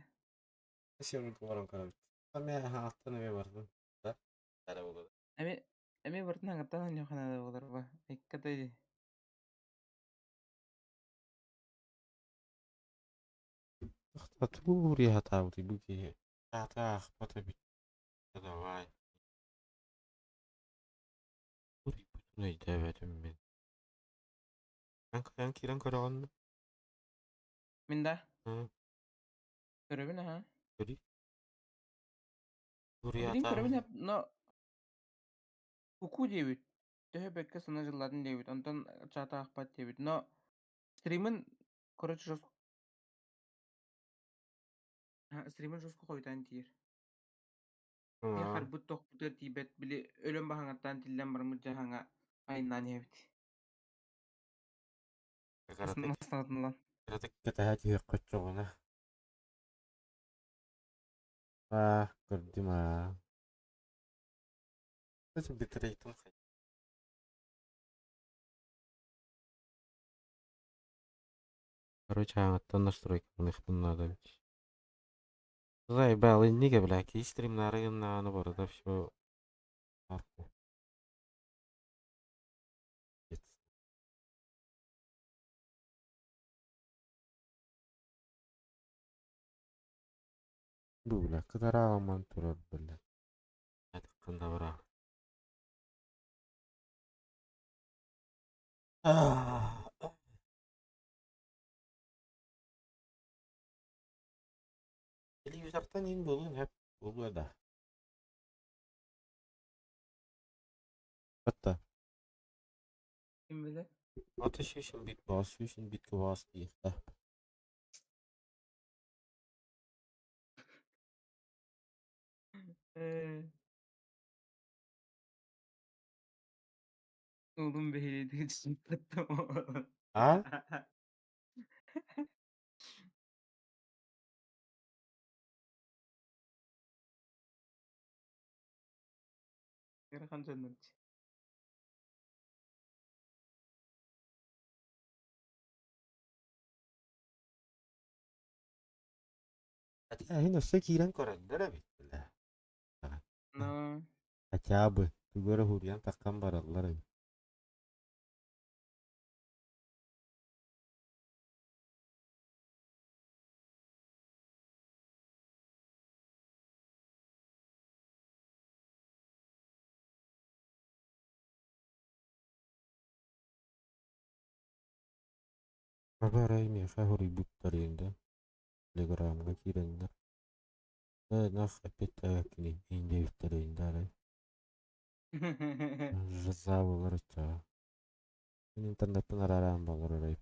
сиэн оҥорон көрөбүт. Эмиэ аттан эмиэ бардым. Да? Эрэ буолуо. Эми эми бартын аңаттан анньохана буолар ба. Икката Тугу хатаабытый бу киһи? Аата аахпат эбит. Давай. Бүтүн өйдөөбөтүм мин. Эн кайан киирэн көрөҕүн дуу? Мин да? Ыы. Көрөбүн аха. Көрүй. Билин көрөбүн но куку диэбит. Төһө бэккэ сана дьылларын диэбит. Онтон чаата аахпат диэбит. Но стримин короче жестко стримин жестко хойутаан тиийэр. Киһи харбыт тохпутугар тиийбэт, били өлөн баһаҥаттаан тиллэн бараммыт дьаһаҥа айаннаан иһэбит. Мастаҕытын ылан. Кыратык кэтэһэ түһүөххэ оччоҕуна. Аа, көрдүм аа. Бүтүрэйтин Короче, аҥаттан настройкаланыахпын наада эбит. Заебал, иннигэ, бля, киһи стримнаары гыннаҕына барыта все нахуй. Бу, бля, кытарааман турар, бля. Ханда бара. Компьютертан иин буолуон сөп буолуо да. Hatta Ким билэр? Ата сүүсүн бит баас сүүсүн бит кыбаас диэхтэ. Э. Oğlum behliydi А? Ыарахан дьоннор дии. Хотя иһин өссө киирэн көрөллөр эбит бile. Но Хотя бы тугу эрэ уһуруйан таххан бараллар эбит. Арай миэхэ уһуруйбуттар да Телеграмҥа киирэннэр Э, нах опять кини индиэбиттэрин да арай Жиза буолар оччоҕо. Мин интернеттэн арараан буолар арай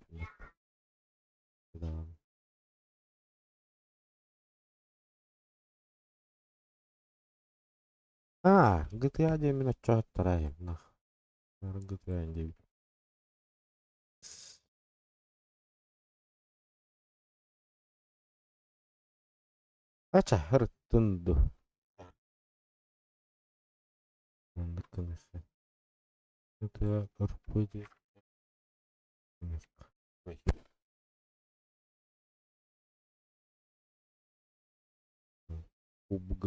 А, GTA диэммин оччоҕо нах. GTA диэбит. Ача ырыттын ду. Маннык гыныахха. GTA РП диэн Ой. PUBG.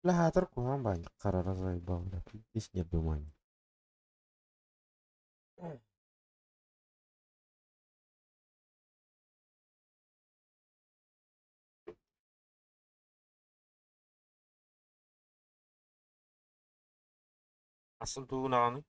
Лаһаатар куһаҕан баанньык харара сайбалла ис нердумань. Асан тугун аҕаный?